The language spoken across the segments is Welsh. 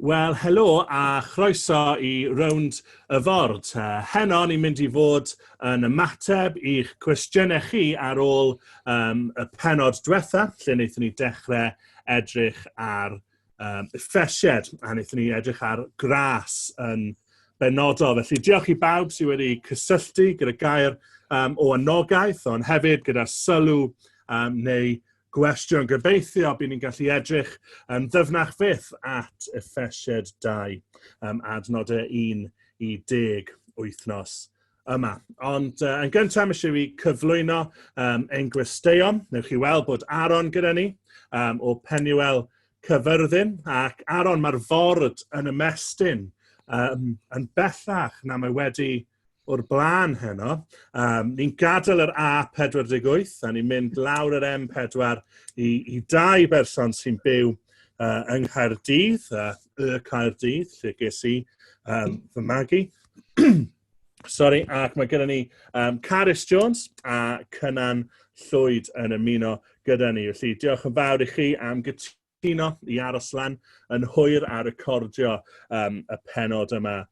Wel, helo a chroeso i Rownd y Ford. Heno, ni'n mynd i fod yn ymateb i'ch cwestiynau chi ar ôl y pennod diwetha, lle wnaethon ni dechrau edrych ar Effesiaid, a wnaethon ni edrych ar gras yn benodol. Felly, diolch i bawb sydd wedi cysylltu gyda gair o anogaeth, ond hefyd gyda sylw neu gwestiwn. Gobeithio bydd ni'n gallu edrych yn ddyfnach fyth at Effesiaid 2, adnodau 1 i 10 wythnos yma. Ond yn gyntaf, mae eisiau fi cyflwyno ein gwesteion. Newch chi weld bod Aaron gyda ni o Penuel Cyfyrddin. Ac Aaron, mae'r ford yn ymestyn yn bellach na mae wedi o'r blaen heno. Ni'n gadael yr A48 a ni'n mynd lawr yr M4 i dau berson sy'n byw yng Nghaerdydd, y Caerdydd, lle ges i fy magu. Sorry, ac mae gyda ni Carys Jones a Cynan Llwyd yn ymuno gyda ni. Felly, diolch yn fawr i chi am gytuno i aros lan yn hwyr a recordio y pennod yma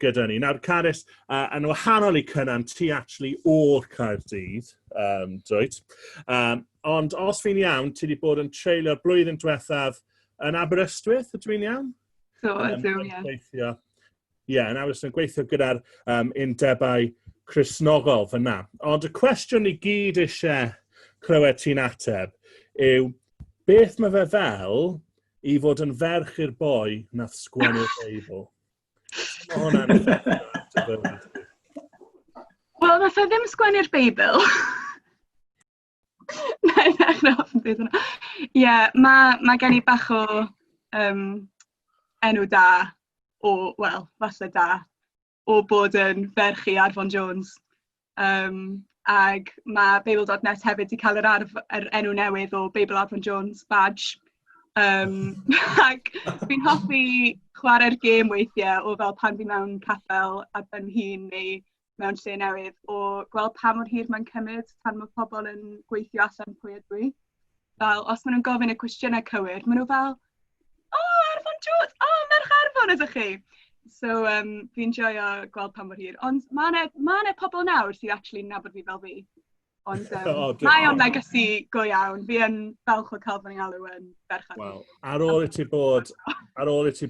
gyda ni. Nawr, Carys, yn wahanol i Cynan, ti actually o'r Caerdydd, dwyt. Ond os fi'n iawn, ti wedi bod yn treulio'r blwyddyn diwethaf yn Aberystwyth, ydw i'n iawn? So, ydw, ie. Gweithio. Ie, yeah, yn Aberystwyth yn gweithio gyda'r undebau Cristnogol fyna. Ond y cwestiwn i gyd eisiau clywed ti'n ateb yw, beth mae fe fel i fod yn ferch i'r boi nath sgwennu'r Beibl? Mae hwnna'n effeithio ar dy fywyd di. Wel, nath e ddim sgwennu'r Beibl. Na, na, na, beth yna. Ie, mae gen i bach o enw da o, wel, falle da, o bod yn ferch i Arfon Jones. Ag mae Beibl.net hefyd wedi cael yr enw newydd o Beibl Arfon Jones badge. Ac fi'n hoffi chwarae'r gêm weithiau o fel pan fi mewn capel ar ben hun neu mewn lle newydd, o gweld pa mor hir mae'n cymryd pan mae pobl yn gweithio allan pwy ydw i. Fel, os maen nhw'n gofyn y cwestiynau cywir, maen nhw fel, "O, oh, Arfon Jones, o, oh, merch Arfon ydych chi." So, fi'n joio gweld pa mor hir. Ond mae yna ma pobl nawr sydd actually nabod fi fel fi. Ond O, mae o'n legacy go iawn. Fi yn falch o cael fy ngalw yn ferch Arfon. Wel, ar ôl i ti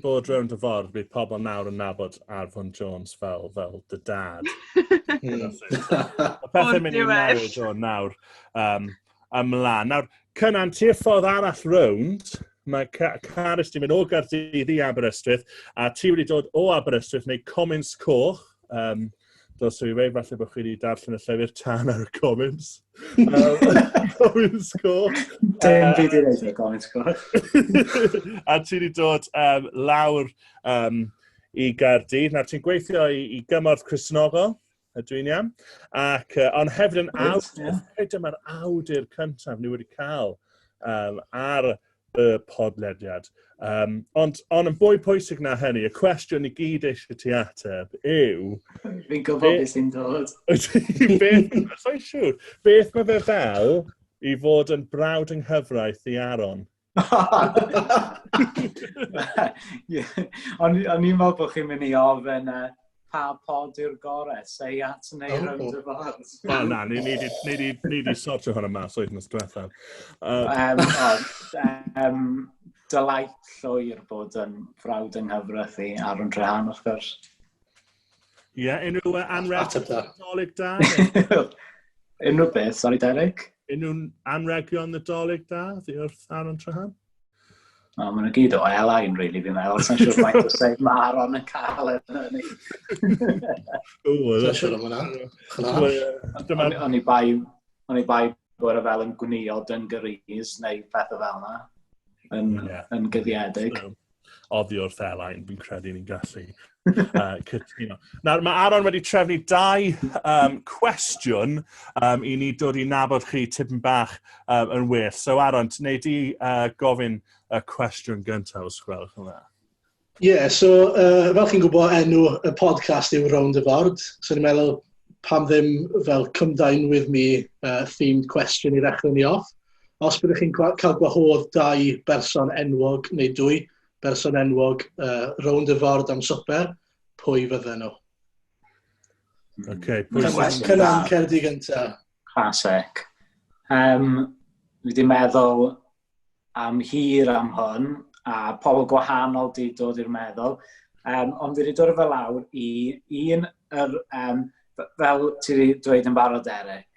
bod rownd y ffordd, bydd pobl nawr yn nabod Arfon Jones fel dy dad. Mae pethau'n mynd i newid o nawr ymlaen. Nawr, Cynan, ti'r ffordd arall rownd, mae Carys di mynd o Gaerdydd i Aberystwyth, a ti wedi dod o Aberystwyth neu Comins Coch. Dylswn i weud, falle bod chi wedi darllen y llyfr Tân ar y Comins. Comins Coch. Dim byd i wneud efo Comins Coch. A ti wedi dod lawr i Gaerdydd. Nawr, ti'n gweithio i Gymorth Cristnogol, ydw i'n iawn? Ac, ond hefyd yn awdur, dyma'r awdur cyntaf ni wedi cael ar y podlediad. Ond yn fwy pwysig na hynny, y cwestiwn i gyd eisiau ti ateb yw... Fi'n gwybod beth sy'n dod. Beth, so'n siŵr, beth mae fe fel i fod yn brawd yng nghyfraith i Aaron? Ie, o'n i'n meddwl bod chi'n mynd i ofyn pa pod yw'r gorau, Seiat neu Rownd y Ford. Wel na, ni di sortio hwnna mas wythnos diwethaf. Delight llwyr bod yn frawd yng nghyfraith i Aaron Trehan, wrth gwrs. Ie, yeah, unrhyw anreg Ateb da. Nadolig da? Unrhyw beth, sorry Derek? Unrhyw anregion Nadolig da, ddi wrth Aaron Trehan? O, maen nhw gyd o Elain, really, fi'n meddwl. Sa'n siŵr faint o seid mae Aaron yn cael yn hynny. O, Sa'n siŵr am hwnna. Chna. O'n i bai bod e fel yn gwnïo dungarees neu pethau fel yna yn guddiedig. So, oddi wrth Elain, fi'n credu ni'n gallu cytuno. Nawr, mae Aaron wedi trefnu dau cwestiwn i ni dod i nabod chi tipyn bach yn well. So, Aaron, ti'n neud i gofyn y cwestiwn gyntaf, os gwelwch yn dda? Ie, yeah, so, fel chi'n gwybod, enw y podcast yw Rownd y Ford. So, ni'n meddwl pam ddim fel come dine with me themed question i ddechrau ni off. Os byddwch chi'n cael gwahodd dau berson enwog neu dwy, berson enwog rownd y ford am swper, pwy fydden nhw? Okay, pwy sy'n... Cynan, cer di gynta. Classic. Fi wedi meddwl am hir am hwn, a pobl gwahanol di dod i'r meddwl. Ond fi wedi dod fel lawr i un, fel ti wedi dweud yn barod, Derek,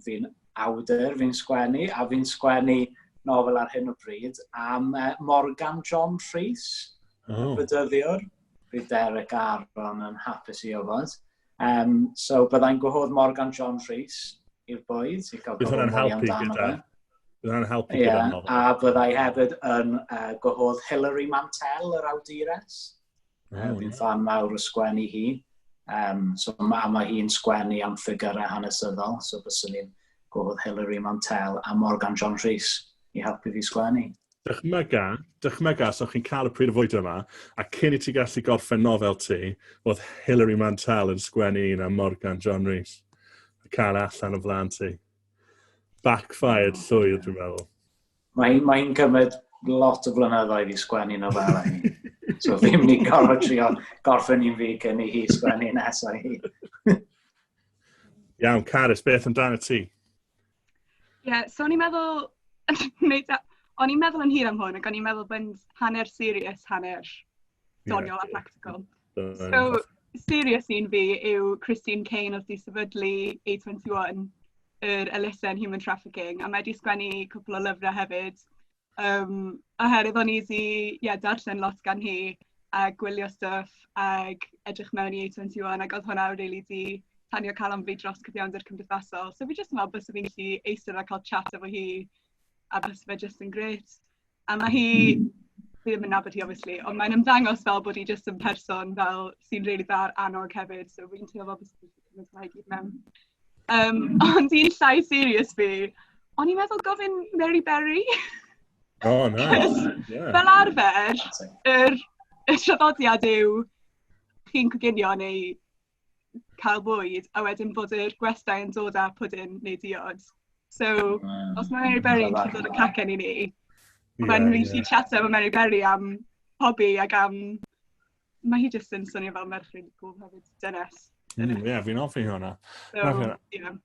fi'n awdur, fi'n sgwennu, a fi'n sgwennu nofel ar hyn o bryd am Morgan John Rhys, bedyddiwr. Bydd Derek Aaron yn hapus i ofod. So byddai'n gwahodd Morgan John Rhys i'r bwyd i gael Bydd hwnna'n mwy helpu amdano gyda. fe. Bydd hwnna'n helpu Ie, gyda'r nofel. A byddai hefyd yn gwahodd Hilary Mantel, yr awdures. Fi'n ffan mawr o sgwennu hi. So mae hi'n sgwennu am ffigurau hanesyddol, so byswn i'n gwahodd Hilary Mantel a Morgan John Rhys i helpu fi sgwennu. Dychmyga, so chi'n cael y pryd o fwyd yma, a cyn i ti gallu gorffen nofel ti, oedd Hilary Mantel yn sgwennu un am Morgan John Rhys. A cael allan o flaen ti. Backfired llwyr, dwi'n meddwl. Mae hi'n cymryd lot o flynyddoedd i sgwennu nofelau hi. So fi'n mynd i gorfod trio gorffen un fi cyn i hi sgwennu nesaf hi. Iawn, Carys, beth amdano ti? Ie, yeah, so o'n i'n meddwl... O'n i'n meddwl yn hir am hwn, ac o'n i'n meddwl bod hanner serious, hanner doniol a practical. So, serious un fi yw Christine Caine oedd di sefydlu A21, yr elusen human trafficking, a mae di sgwennu cwpl o lyfrau hefyd. Oherwydd o'n i di, yeah, darllen lot gan hi, a gwylio stuff, ag edrych mewn i A21, ac oedd hwnna really di tanio calon fi dros cyfiawnder cymdeithasol. So fi jyst yn meddwl byse fi'n gallu eistedd a cael chat efo hi, a byse fe jyst yn grêt. A mae hi, fi ddim yn nabod hi obviously, ond mae'n ymddangos fel bod hi jyst yn person fel sy'n really dda ar annog hefyd, so fi'n teimlo fel byse fi'n cymryd hwnna i gyd mewn. Ond un llai serious fi, o'n i'n meddwl gofyn Mary Berry. Oh, nice. Fel arfer, y traddodiad yw chi'n coginio neu cael bwyd, a wedyn bod yr gwestai yn dod â pwdin neu diod. So, os mae Mary Berry yn gallu dod â cacen i ni, mae'n rili chat efo Mary Berry am hobi ac am... Mae hi jyst yn swnio fel merch really cool hefyd, dynes. Ie, fi'n hoffi hwnna. So, Hoffi hwnna. yeah.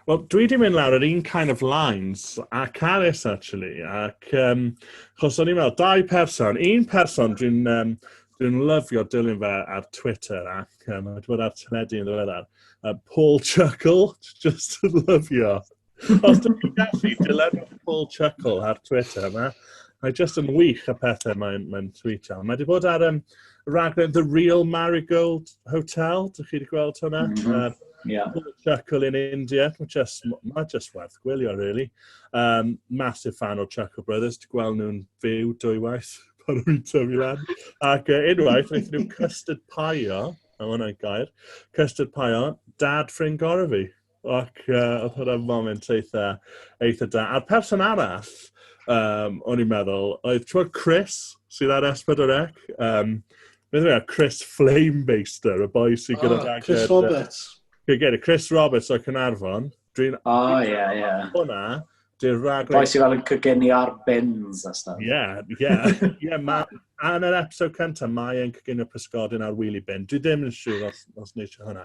Wel, dwi wedi mynd lawr yr un kind of lines a Carys, actually, ac chos o'n i'n meddwl, dau person, un person dwi'n lyfio dilyn fe ar Twitter ac mae wedi bod ar teledu yn ddiweddar, Paul Chuckle, just yn lyfio. Os dwi'n gallu dilyn Paul Chuckle ar Twitter, mae just yn wych y pethau mae'n tweetio. Mae wedi bod ar raglen The Real Marigold Hotel, dych chi wedi gweld hwnna? Paul Chuckle in India, mae just werth gwylio, really. Massive fan o Chuckle Brothers, ti'n gweld nhw'n fyw dwywaith pan nhw'n tyfu lan. Ac unwaith, wnaethon nhw custard pie-o, a hwnna'n gair, custard pie-o, dad ffrind gorau fi. Ac oedd hwnna'n moment eitha da. A'r person arall, o'n i'n meddwl, oedd, ti'n gwybod Chris, sydd ar S4C? Beth yw e? Chris Flamebaster, y boi sydd gyda raglen, Chris Roberts. Gyda Chris Roberts o Caernarfon. Dwi'n O, ie, ie. Hwnna, di'r raglen... Boi sydd fel yn coginio ar bins a stuff. Ie, ie. Ie, a yn yr episode cyntaf, mae e'n coginio pysgodyn ar wheelie bin. Dwi ddim yn siŵr os neisio hwnna.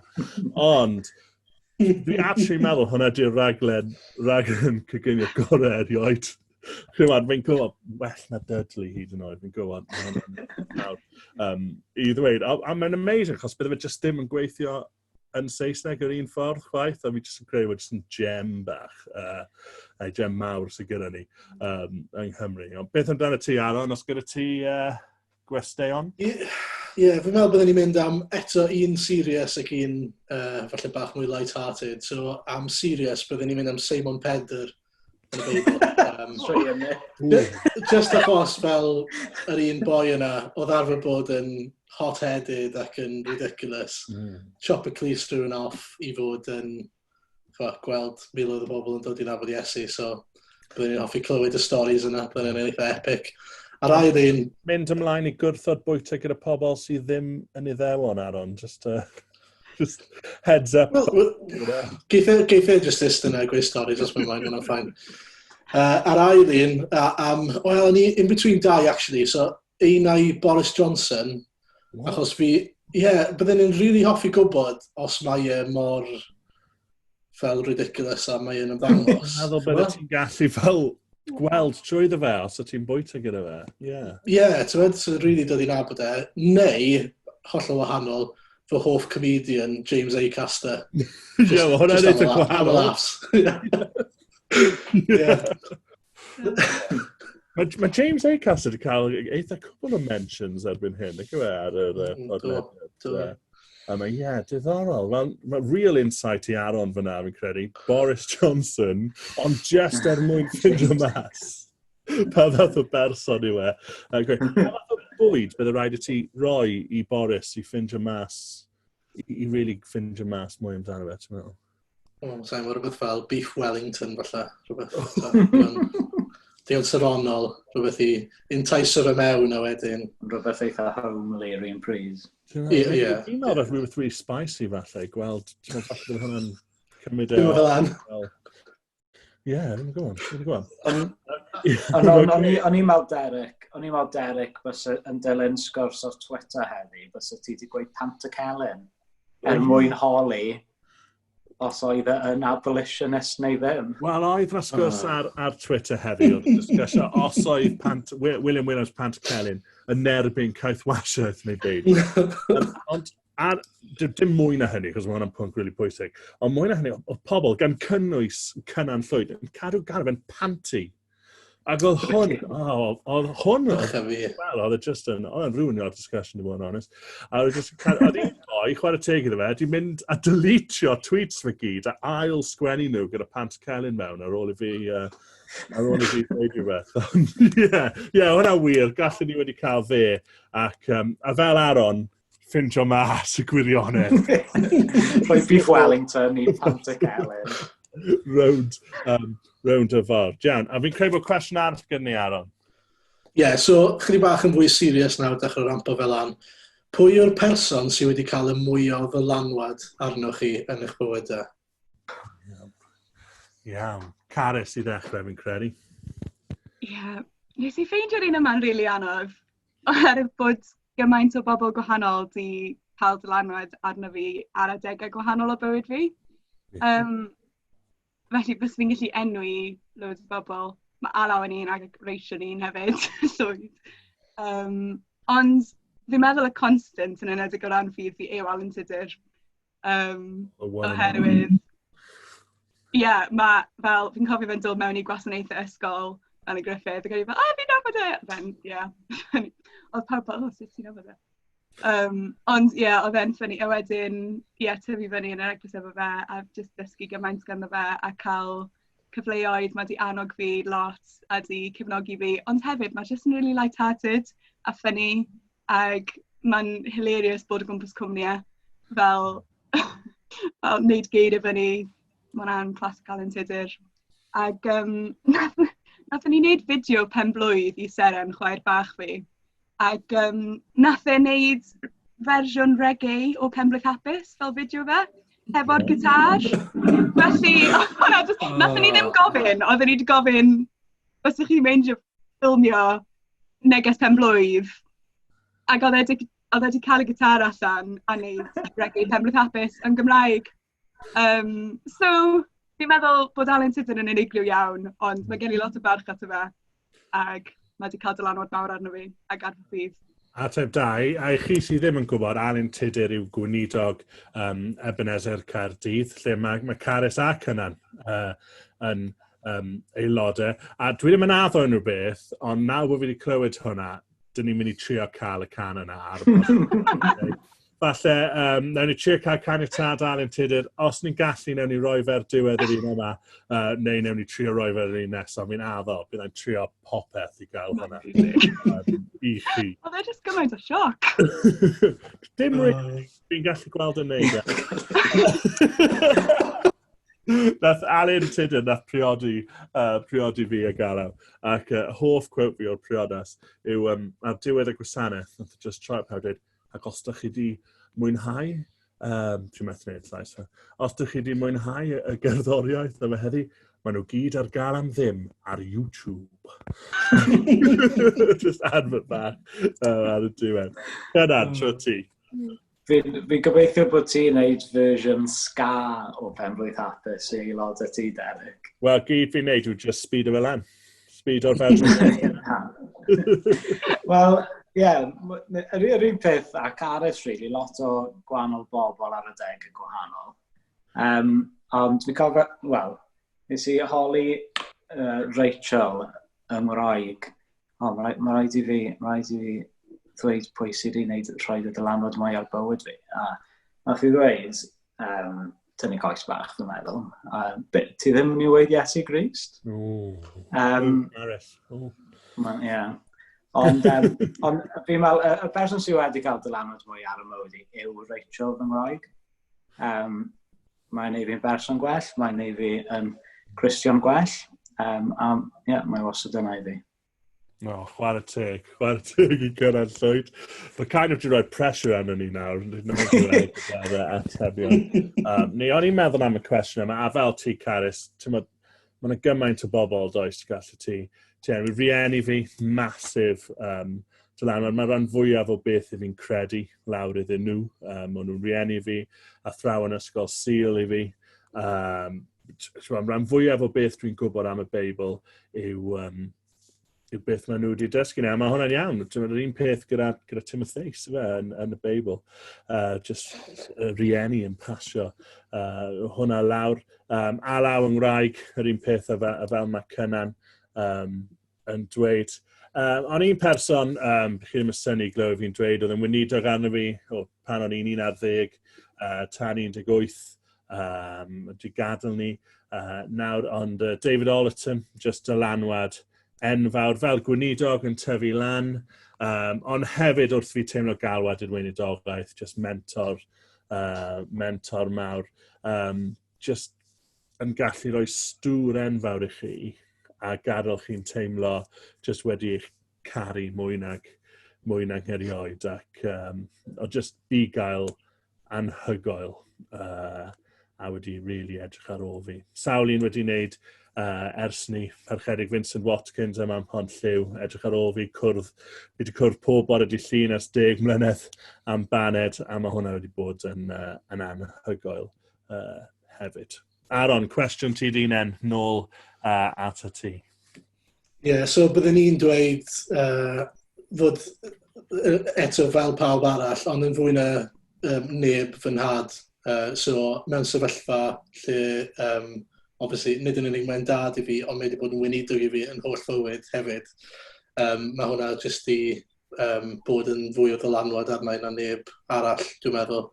Ond, dwi actually meddwl hwnna di'r raglen coginio gorau erioed. Chymod, fi'n gwybod, well na Dudley hyd yn oed, fi'n gwybod, ma' hwnna'n nawr, i ddweud. A mae'n amazing, achos bydde fe jyst ddim yn gweithio yn Saesneg yr un ffordd chwaith, a fi jyst yn credu bod jyst yn gem bach, a gem mawr sydd gyda ni yng Nghymru. Ond beth amdano ti, Aaron, os gyda ti gwesteion? Ie, fi'n meddwl byddwn ni'n mynd am eto un serious ac un falle bach mwy light-hearted. So am serious byddwn ni'n mynd am Simon Pedr yn y Beibl. Just achos fel yr un boi yna, oedd arfer bod yn hot-headed ac yn ridiculous. Chop y clust rhywun off i fod yn gweld miloedd o bobl yn dod i nabod Iesu. So byddwn ni'n hoffi clywed y stories yna, byddwn ni'n eitha epic. A'r ail un... Mynd ymlaen i gwrthod bwyta gyda pobl sydd ddim yn Iddewon, Aaron. Just heads up. Geith e just ist yna, gweud stories os mae'n ymlaen, yna'n fine. A'r ail un, am, well, o'n i in between dau, actually, so Un ai Boris Johnson, What? Achos fi, ie, yeah, bydden ni'n really hoffi gwybod os mae e mor fel ridiculous a mae e'n ymddangos. Meddwl bydde ti'n gallu fel gweld trwy fe os y ti'n bwyta gyda fe. Ie. Yeah. Ie, yeah, ti'n meddwl, sy'n really dod i'n nabod e. Neu, hollol wahanol, fy hoff comedian, James Acaster. Ie, yeah, mae hwnna'n eitha gwahanol. Ie. Mae James Acaster wedi cael eitha cwbl o mentions erbyn hyn, ac yw e ar yr podlediad. A mae, ie, yeah, diddorol. Wel, mae real insight i Aaron fyna, fi'n credu. Boris Johnson, ond just er mwyn ffindio mas pa fath o berson yw e. Pa fath o bwyd bydde rhaid i ti roi i Boris i ffindio mas, i really ffindio mas mwy amdano fe, ti'n meddwl? O, sa'n gwybod, rhywbeth fel beef Wellington, falle. Rhywbeth, digon safonol, rhywbeth i entice fe mewn a wedyn. Rhywbeth eitha homely yr un pryd. Ie, ie. Fi'n meddwl rhywbeth really spicy falle, gweld, ti'n meddwl falle bod hwnna'n cymryd e. Dwi'n fel an. Ie, ddim yn gwybod, ddim yn gwybod. O'n i'n meddwl Derek, o'n i'n meddwl Derek bys yn dilyn sgwrs o'r Twitter heddi, bys ti wedi gweud Pantycelyn er mwyn holi os oedd e yn abolitionist neu ddim. Wel, oedd na sgwrs ar Twitter heddi, oedd disgysio os oedd William Williams Pantycelyn yn erbyn caethwasiaeth neu beidio. Ond ar, dim mwy na hynny, chos mae hwnna'n pwnc really pwysig, ond mwy na hynny, oedd pobl gan cynnwys Cynan Llwyd yn cadw galw fe'n panty. Ac oedd hwn, oh, oedd hwn, wel, oedd e just yn, oedd e'n ruinio'r discussion, i fod yn honest. A oedd just, oedd un boi, chwarae teg iddo fe, di mynd a deletio tweets fe gyd a ail sgwennu nhw gyda Pantycelyn mewn ar ôl i fi, ar ôl i fi dweud rhywbeth. Ie, yeah, hwnna wir, gallen ni wedi cael fe. Ac, a fel Aaron, ffindio mas y gwirionedd. Rhoi beef Wellington i Pantycelyn. Rownd y ffordd. Iawn, a fi'n credu bod cwestiwn arall gyda ni, Aaron. Ie, yeah, so chydig bach yn fwy serious nawr, dechrau rampo fel an. Pwy yw'r person sydd wedi cael y mwyaf o ddylanwad arnoch chi yn eich bywydau? Iawn. Iawn. Carys i ddechrau, fi'n credu. Ie, yeah. Nes i ffeindio'r un yma'n rili really anodd, oherwydd bod gymaint o bobl gwahanol di cael dylanwad arno fi ar adegau gwahanol o bywyd fi. Felly, bys fi'n gallu enwi loads o bobl. Mae Alaw yn un ac Rachel yn un hefyd. Llwyd. Ond fi'n meddwl y constant yn enwedig o ran ffydd fi yw Alan Tudur. Oherwydd, ie, yeah, mae fel, fi'n cofio fe'n dod mewn i gwasanaethau ysgol yn y Griffith, ac o'n i fel, ah, fi'n nabod e! Then, yeah. Oedd pawb fel, oh, sut ti'n nabod e? Ond, ie, yeah, oedd e'n funny. A wedyn, ie, yeah, tyfu fyny yn yr eglwys efo fe, a just dysgu gymaint ganddo fe, a cael cyfleoedd, mae di annog fi lot, a di cefnogi fi. Ond hefyd, mae just yn really light-hearted a funny, ac mae'n hilarious bod o gwmpas cwmnïau, fel wneud geiriau fyny, mae hwnna'n classic Alan Tudur. Ac nathon ni wneud fideo pen blwydd i Seren, chwaer bach fi. Ac nath e wneud fersiwn reggae o Penblwydd Hapus fel fideo fe, hefo'r gitar. Felly, hwnna just, nathon ni ddim gofyn, oedden ni wedi gofyn, fysech chi'n meindio ffilmio neges pen blwydd. Ac oedd e wedi cael y gitar allan a wneud reggae Penblwydd Hapus yn Gymraeg. So, fi'n meddwl bod Alan Tudur yn unigryw iawn, ond mae gen i lot o barch ato fe, ac mae wedi cael dylanwad mawr arno fi, ac ar fy ffydd. Ateb da, a i chi sydd ddim yn gwybod, Alun Tudur yw gweinidog Ebenezer Caerdydd, lle mae Carys a Cynan yn aelodau. A dwi ddim yn addo unrhyw beth, ond nawr bod fi wedi clywed hwnna, dyn ni'n mynd i trio cael y can yna ar y podcast. Falle, nawn ni trio cael caniatâd Alun Tudur. Os ni'n gallu, nawn ni roi fe'r diwedd yr un yma, neu nawn ni trio roi fe'r un nesaf. Fi'n addo, byddai'n trio popeth i gael hwnna i chi. Oedd e jyst gymaint o sioc. Dim really, fi'n gallu gweld yn neud e. Nath Alun Tudur, nath priodi fi a Galaw. Ac hoff quote fi o'r priodas yw, ar diwedd y gwasanaeth, nath just troi pawb dweud, ac os dych chi di mwynhau, dwi'n methu gwneud llais, os dych chi di mwynhau y gerddoriaeth yma heddi, Maen nhw gyd ar gael am ddim ar YouTube. Just advert bach ar y diwedd. Cynan, tro ti. Fi'n gobeithio bod ti'n neud version ska o Penblwydd Hapus i aelodau ti, Derek. Wel, gyd fi'n neud yw just speed o fel lan. Speed o'r version. Wel, ie, yeah, yr un peth a Carys, really, lot o gwahanol bobl ar y deg yn gwahanol. Ond fi'n cofio, wel, nes i holi Rachel yng Ngwraig. O, ma raid i fi ddweud pwy sydd wedi gwneud rhoi y dylanwad mwy ar bywyd fi. A nath i ddweud, tynnu coes bach, dwi'n meddwl. Ti ddim yn ei weud Iesu Grist? Ooh. Carys. Ooh. Ie. Ond fi'n meddwl, y person sydd wedi cael dylanwad mwy ar y mywyd i yw Rachel fy ngwraig. Mae'n neud fi'n berson gwell, mae'n neud fi yn Christian gwell. A ie, mae wastad yna i fi. No, chwarae teg. Chwarae teg i Cynan Llwyd. Mae kind of di rhoi pressure arno ni nawr. Gyda'r atebion. Ni, o'n i'n meddwl am y cwestiwn yma, a fel ti, Carys, ti'n mae yna gymaint o bobl, does, gallu ti enwi. Rieni fi, massive dylanwad. Mae rhan fwyaf o beth i fi'n credu lawr iddyn nhw. Maen nhw'n rieni fi, athrawon ysgol Sul i fi. Rhan fwyaf o beth dwi'n gwybod am y Beibl yw beth maen nhw wedi dysgu ni. A mae hwnna'n iawn. Ti'n yr un peth gyda Timotheus fe, yn y Beibl. Just rieni yn pasio hwnna lawr. A law yng Ngwraig, yr un peth a fel mae Cynan yn dweud. Ond un person, chi ddim yn synnu glywed fi'n dweud, oedd yn weinidog arno fi o, pan o'n i'n 11 tan 18, wedi gadael ni nawr, ond David Ollerton, just dylanwad enfawr fel gweinidog yn tyfu lan, ond hefyd wrth fi teimlo galwad i'r weinidogaeth, just mentor mawr, just yn gallu rhoi stŵr enfawr i chi a gadael chi'n teimlo just wedi eich caru mwy nag erioed ac o just bugail anhygoel a wedi really edrych ar ôl fi. Sawl un wedi wneud ers ni, Parchedig Vincent Watkins yma ym Mhontlliw, edrych ar ôl fi, cwrdd, fi wedi cwrdd pob bore dydd Llun ers 10 mlynedd am baned, a mae hwnna wedi bod yn anhygoel hefyd. Aaron, cwestiwn ti dinen nôl at y ti. Ie, yeah, so byddwn ni'n dweud fod eto fel pawb arall, ond yn fwy na neb fy nhad. So mewn sefyllfa lle, obviously, nid yn unig mae'n dad i fi, ond mae wedi bod yn weinidog i fi yn holl fywyd hefyd. Mae hwnna jyst i bod yn fwy o ddylanwad arna i na neb arall, dwi'n meddwl.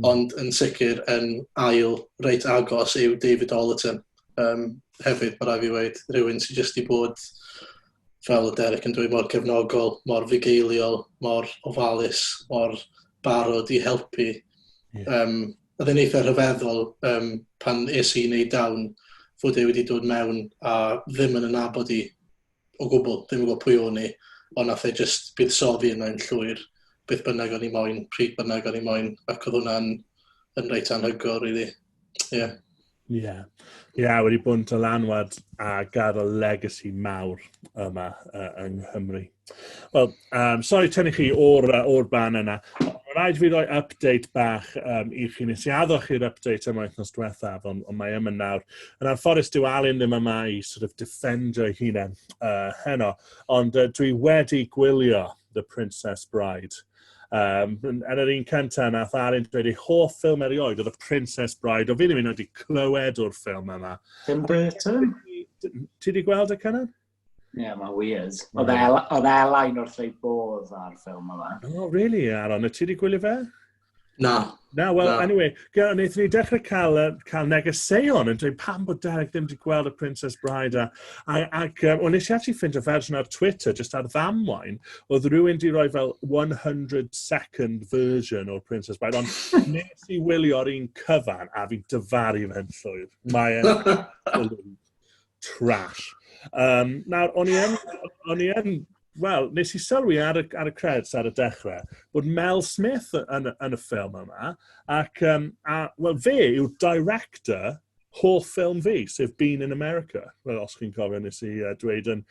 Ond yn sicr yn ail reit agos yw David Ollerton. Hefyd, mae rhaid fi weud, rhywun sy'n jyst i bod, fel y Derek yn dweud, mor cefnogol, mor fugeiliol, mor ofalus, mor barod i helpu. Oedd e'n eitha rhyfeddol pan es i wneud dawn fod e wedi dod mewn a ddim yn nabod i o gwbl, ddim yn gwybod pwy o'n i, ond nath e just buddsoddi yna yn llwyr, beth bynnag o'n i moyn, pryd bynnag o'n i moyn, ac oedd hwnna'n yn reit anhygoel, really. Yeah. Ie, wedi bod yn dylanwad a gadael legacy mawr yma yng Nghymru. Wel, sorry tynnu chi o'r ban yna. Mae rhaid fi roi update bach i chi. Nes i addo chi'r update yma wythnos diwethaf, ond mae yma nawr. Yn anffodus, dyw Alun ddim yma i sort of defendio ei hunan heno, ond dwi wedi gwylio The Princess Bride. Yn yr un cyntaf, nath Alun dweud ei hoff ffilm erioed oedd The Princess Bride. O fi ddim yn wedi clywed o'r ffilm yma. Tim Burton? Ti wedi gweld y, Cynan? Ie, yeah, mae'n weird. Oedd Elain wrth ei bodd ar ffilm yma. Oh, really, Aaron? Ti wedi gwylio fe? Na. Na, well, na. Anyway, wnaethon ni dechrau cael negeseuon yn dweud pam bod Derek ddim wedi gweld y Princess Bride. Ac well, nes i actually ffindo fersiwn ar Twitter, just ar ddamwain, oedd rhywun wedi rhoi fel 100 second version o'r Princess Bride, ond nes i wylio'r un cyfan a fi dyfaru fe'n llwyr. Mae'n absolute trash. Nawr, o'n i yn, wel, nes i sylwi ar y credits ar y dechrau bod Mel Smith yn y ffilm yma, ac, a, wel, fe yw'r director. Hoff ffilm fi, sef Being in America. Wel, os chi'n cofio, nes i dweud yn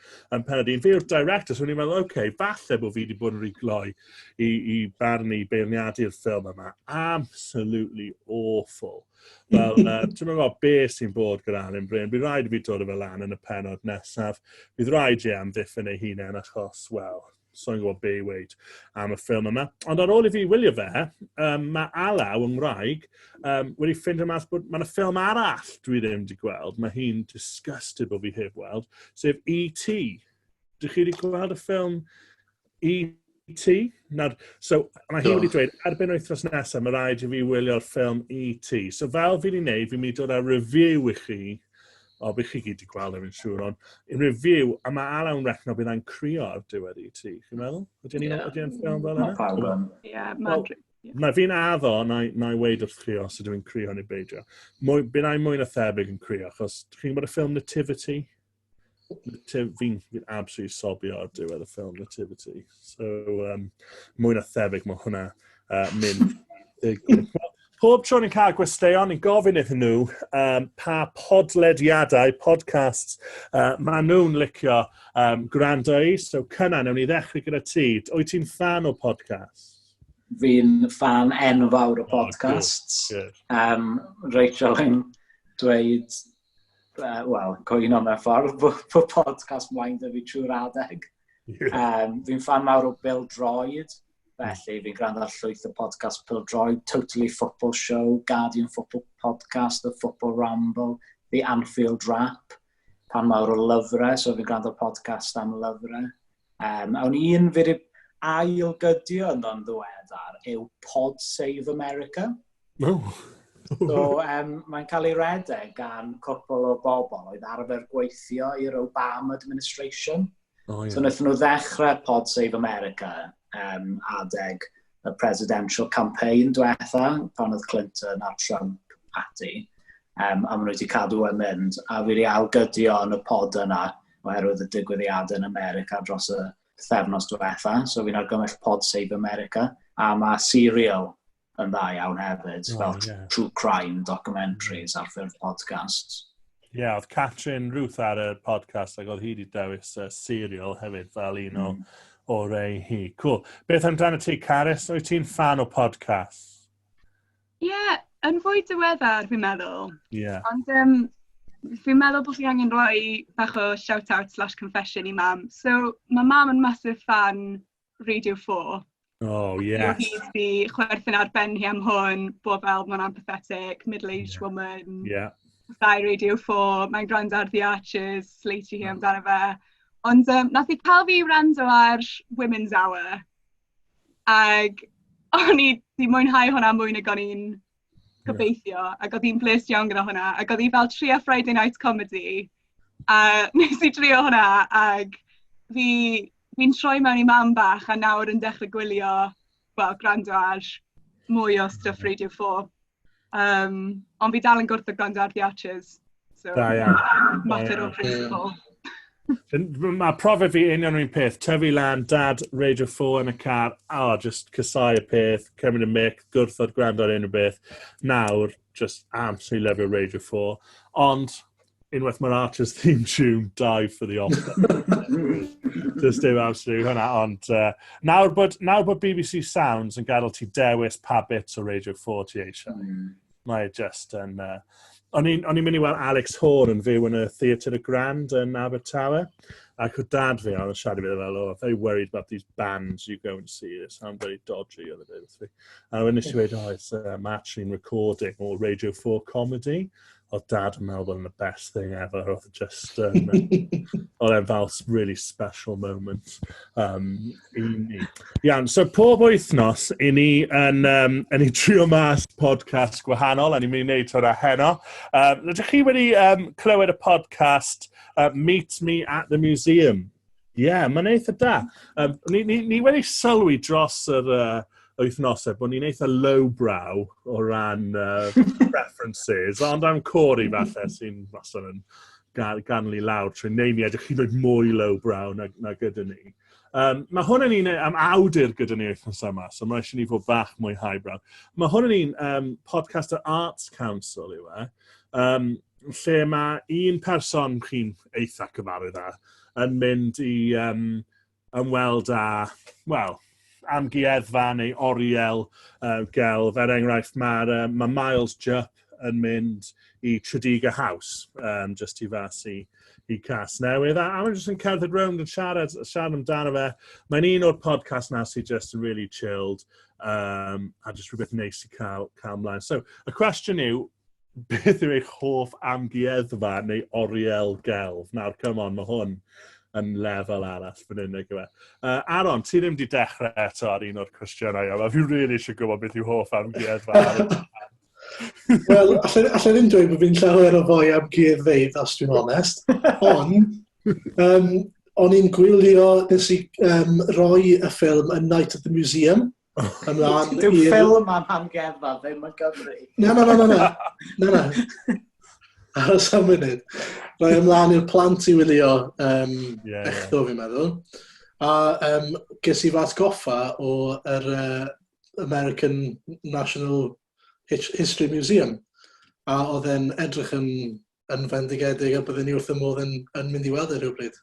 penod un. Fi yw'r director, so o'n i'n meddwl, oce, okay, falle bod fi wedi bod yn rhy gloi i barnu beirniadu'r ffilm yma. Absolutely awful. Fel, ti'n meddwl beth sy'n bod gyda Alun Bryn. Bydd rhaid i fi dod o fe lan yn y penod nesaf. Bydd rhaid i amddiffyn ei hunain achos, wel, so'n gwybod be i weud am y ffilm yma. Ond ar ôl i fi wylio fe, mae Alaw yng Ngwraig wedi ffindio mas bod mae yna ffilm arall dwi ddim wedi gweld. Mae hi'n disgusted bod fi heb weld, sef E.T. Dych chi wedi gweld y ffilm E.T.? Nawr, so, mae hi wedi dweud, erbyn wythnos nesaf, mae rhaid i fi wylio'r ffilm E.T. So fel fi wedi gwneud, fi'n mynd i dod â review i chi. O, bydd chi gyd wedi gweld e, fi'n siŵr, ond in review, a mae Alaw yn recno bydd e'n crio ar diwedd E.T. Chi'n meddwl? Ydy e'n Ie. ydy e'n ffilm fel yna? Mae pawb yn. Ie, mae'n. Na, fi'n addo, na i weud wrth chi os ydw i'n crio neu beidio. Bydd na'i mwy na thebyg yn crio, achos chi'n gwybod y ffilm Nativity? Fi'n absolutely sobio ar diwedd y ffilm Nativity. So, mwy na thebyg mae hwnna mynd ddigwydd. Pob tro ni'n cael gwesteion, ni'n gofyn iddyn nhw pa podlediadau, podcasts, maen nhw'n licio gwrando i. So, Cynan, newn ni ddechrau gyda ti. Wyt ti'n fan o podcasts? Fi'n fan enfawr o Oh, good, podcasts. good. Rachel yn dweud, wel, cwyno mewn ffordd, bod podcast mlaen 'da fi trwy'r adeg. Fi'n fan mawr o bêl-droed, felly fi'n gwrando ar llwyth o podcast pêl-droed, Totally Football Show, Guardian Football Podcast, The Football Ramble, The Anfield Wrap. Fan mawr o lyfrau, so fi'n gwrando ar podcast am lyfrau. A o'n un fi wedi ailgydio ynddo'n ddiweddar yw Pod Save America. Oh. So, mae'n cael ei redeg gan cwpl o bobl oedd arfer gweithio i'r Obama administration. So wnaethon nhw ddechrau Pod Save America adeg y presidential campaign diwetha, pan oedd Clinton a Trump ati. A maen nhw wedi cadw yn mynd, a fi wedi ailgydio yn y pod yna oherwydd y digwyddiadau yn America dros y pythefnos diwetha. So fi'n argymell Pod Save America. A mae Serial yn dda iawn hefyd, fel true crime documentaries ar ffurf podcasts. Ie, yeah, oedd Catrin Ruth ar y podcast ac oedd hi wedi dewis Serial hefyd fel un o, o rei hi. Cool. Beth amdano ti, Carys? Wyt ti'n fan o podcasts? Ie, yeah, yn fwy diweddar, fi'n meddwl. Ond fi'n meddwl bod fi angen rhoi bach o shout-out/confession i Mam. So, mae Mam yn massive fan Radio 4. Oh, yes. Hi wedi chwerthin ar ben hi am hwn, bod fel mae'n pathetic, middle-aged woman. Thai Radio 4, mae'n gwrando ar The Archers, sleetio hi amdano fe. Ond nath hi cael fi wrando ar Women's Hour. Ag o'n i di mwynhau hwnna mwy nag o'n i'n gobeithio. Ac oedd hi'n bles iawn gyda hwnna. Ac oedd hi fel trio Friday Night Comedy. A nes i trio hwnna ag fi'n troi mewn i Mam bach a nawr yn dechrau gwylio, wel, gwrando ar mwy o stuff Radio 4. Ond fi dal yn gwrthod gwrando ar The Archers. So, Da iawn. Da mater o iawn. principle. Mae profiad fi union yr un peth. Tyfu lan, Dad, Radio 4 yn y car, oh, just casau y peth, cymryd y mic, gwrthod gwrando ar unrhyw beth. Nawr, just absolutely lyfio Radio 4. Ond, unwaith mae'r Archers theme tune, dive for the offer. Just dim absolutely hwnna, ond nawr bod BBC Sounds yn gadael ti dewis pa bits o Radio 4 ti eisiau, mae just yn... O'n i'n mynd i weld Alex Horne yn fyw yn y Theatr y Grand yn Abertawe, ac oedd Dad fi yn siarad i fi fel, "Oh, very worried about these bands you go and see, they sound very dodgy," oedd e dweud wrth fi. A wedyn nes i weud, "Oh, it's actually recording or Radio 4 comedy." Oedd Dad yn meddwl bod yn the best thing ever. Oedd e just, oedd e'n fel really special moment i ni. Iawn, so pob wythnos, i ni yn i trio mas podcast gwahanol, a ni'n mynd i wneud hwnna heno. Ydych chi wedi clywed y podcast Meet Me at the Museum? Ie, yeah, mae'n eitha da. Ni wedi sylwi dros yr wythnosau bod ni'n eitha lowbrow o ran preferences, ond am Corey falle sy'n wastad yn ganlu lawr trwy neud ni edrych hyd yn oed mwy lowbrow na gyda ni. Mae hwn yn un am awdur gyda ni wythnos yma, so mae eisiau ni fod bach mwy highbrow. Mae hwn yn un podcast yr Arts Council yw e. lle mae un person chi'n eitha cyfarwydd â yn mynd i ymweld â, wel, amgueddfa neu oriel gelf. Er enghraifft, mae Miles Jupp yn mynd i Tredegar House, just tu fas i Casnewydd. A mae'n jyst yn cerdded rownd yn siarad amdano fe. Mae'n un o'r podcast na sydd just yn really chilled a just rhywbeth neis i cael ymlaen. So, y cwestiwn yw, beth yw eich hoff amgueddfa neu oriel gelf? Nawr, come on, mae hwn yn lefel arall fan hyn, nag yw e? Aaron, ti ddim wedi dechrau eto ar un o'r cwestiynau yma. Fi really eisiau gwybod beth yw hoff amgueddfa. Wel, allai ddim dweud bod fi'n llawer o foi amgueddfeydd, os dwi'n onest. Ond, o'n i'n gwylio, nes i roi y ffilm A Night at the Museum ymlaen. Dyw ffilm am amgueddfa ddim yn Gymru. Na, na, na, na, na. Na, na. Aros am munud. Roi ymlaen i'r plant i wylio echddo, fi'n meddwl. A ges i fy atgoffa o yr American National History Museum. A oedd e'n edrych yn fendigedig a byddwn ni wrth y modd yn mynd i weld e rhywbryd.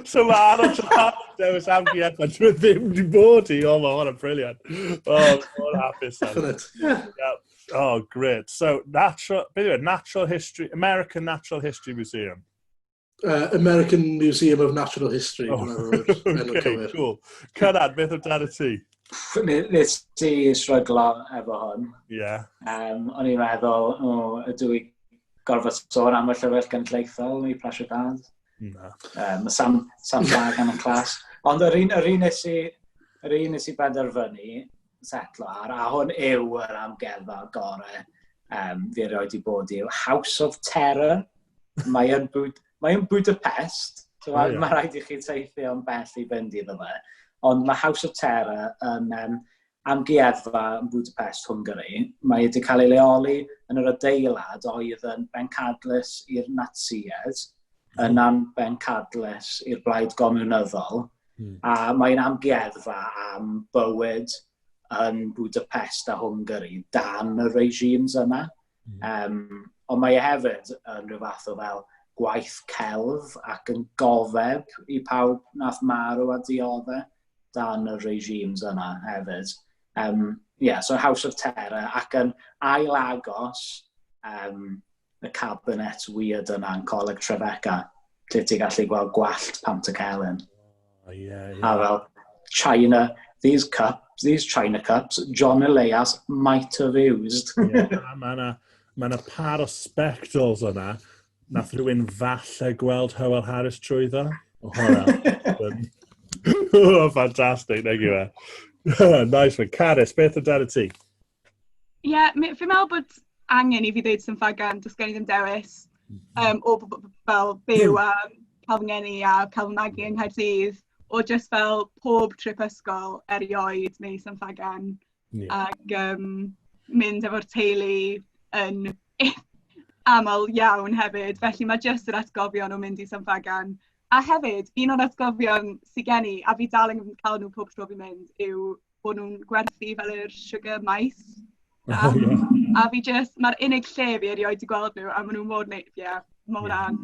So mae Aaron Trafford dewis amgueddfa, dwi ddim wedi bod i. Oh, mae hwnna'n brilliant. Oh, mor hapus. Definite. Yeah. Yeah. Oh, great. So, natural, beth yw e? Natural History, American Natural History Museum. American Museum of Natural History. Oh, dwi'n meddwl yw'r enw okay, cywir. Cool. Cynan, beth amdano ti? Nes i stryglo efo hwn. O'n i'n meddwl, o, ydw i gorfod sôn am y Llyfrgell Genedlaethol i Pressure Dad? Na. San Ffagan yn class. Ond yr un nes i benderfynu setlo ar, a hwn yw yr amgueddfa gorau fi erioed i bod i, yw House of Terror. Mae yn Budapest, so mae rhaid i chi teithio yn bell i fynd iddo fe. Ond mae House of Terror yn amgueddfa yn Budapest, Hungary. Mae wedi cael ei leoli yn yr adeilad oedd yn bencadlys i'r Natsiaid, yna'n bencadlys i'r Blaid Gomiwnyddol. A mae'n amgueddfa am bywyd yn Budapest a Hungary dan y regimes yna. Ond mae e hefyd yn rhyw fath o fel gwaith celf ac yn gofeb i pawb nath marw a diodde dan y regimes yna hefyd. Yeah, so House of Terror ac yn ail agos y cabinet weird yna yn Coleg Trefeca, lle ti'n gallu gweld gwallt Pantycelyn. Oh, yeah. A fel, China, these cups, these China cups, John Elias might have used. Yeah, mae 'na par o spectols yna. Nath rhywun falle gweld Howell Harris trwyddo. O, hwnna. Oh, fantastic, nag yw e. Nice one. Carys, beth amdano ti? Ie, yeah, fi'n meddwl bod angen i fi ddweud San Ffagan, does gen i ddim dewis. O fel byw a cael fy ngeni a cael fy magu yng Nghaerdydd, o just fel pob trip ysgol erioed neu San Ffagan. Ac mynd efo'r teulu yn aml iawn hefyd. Felly mae just yr atgofion o mynd i San Ffagan. A hefyd, un o'r atgofion sydd gen i, a fi dal yn cael nhw pob tro fi'n mynd, yw bod nhw'n gwerthu fel yr sugar mice. A, Oh, yeah. a fi just, mae'r unig lle fi erioed wedi gweld nhw, a maen nhw mor neis, ie, mae hwnna'n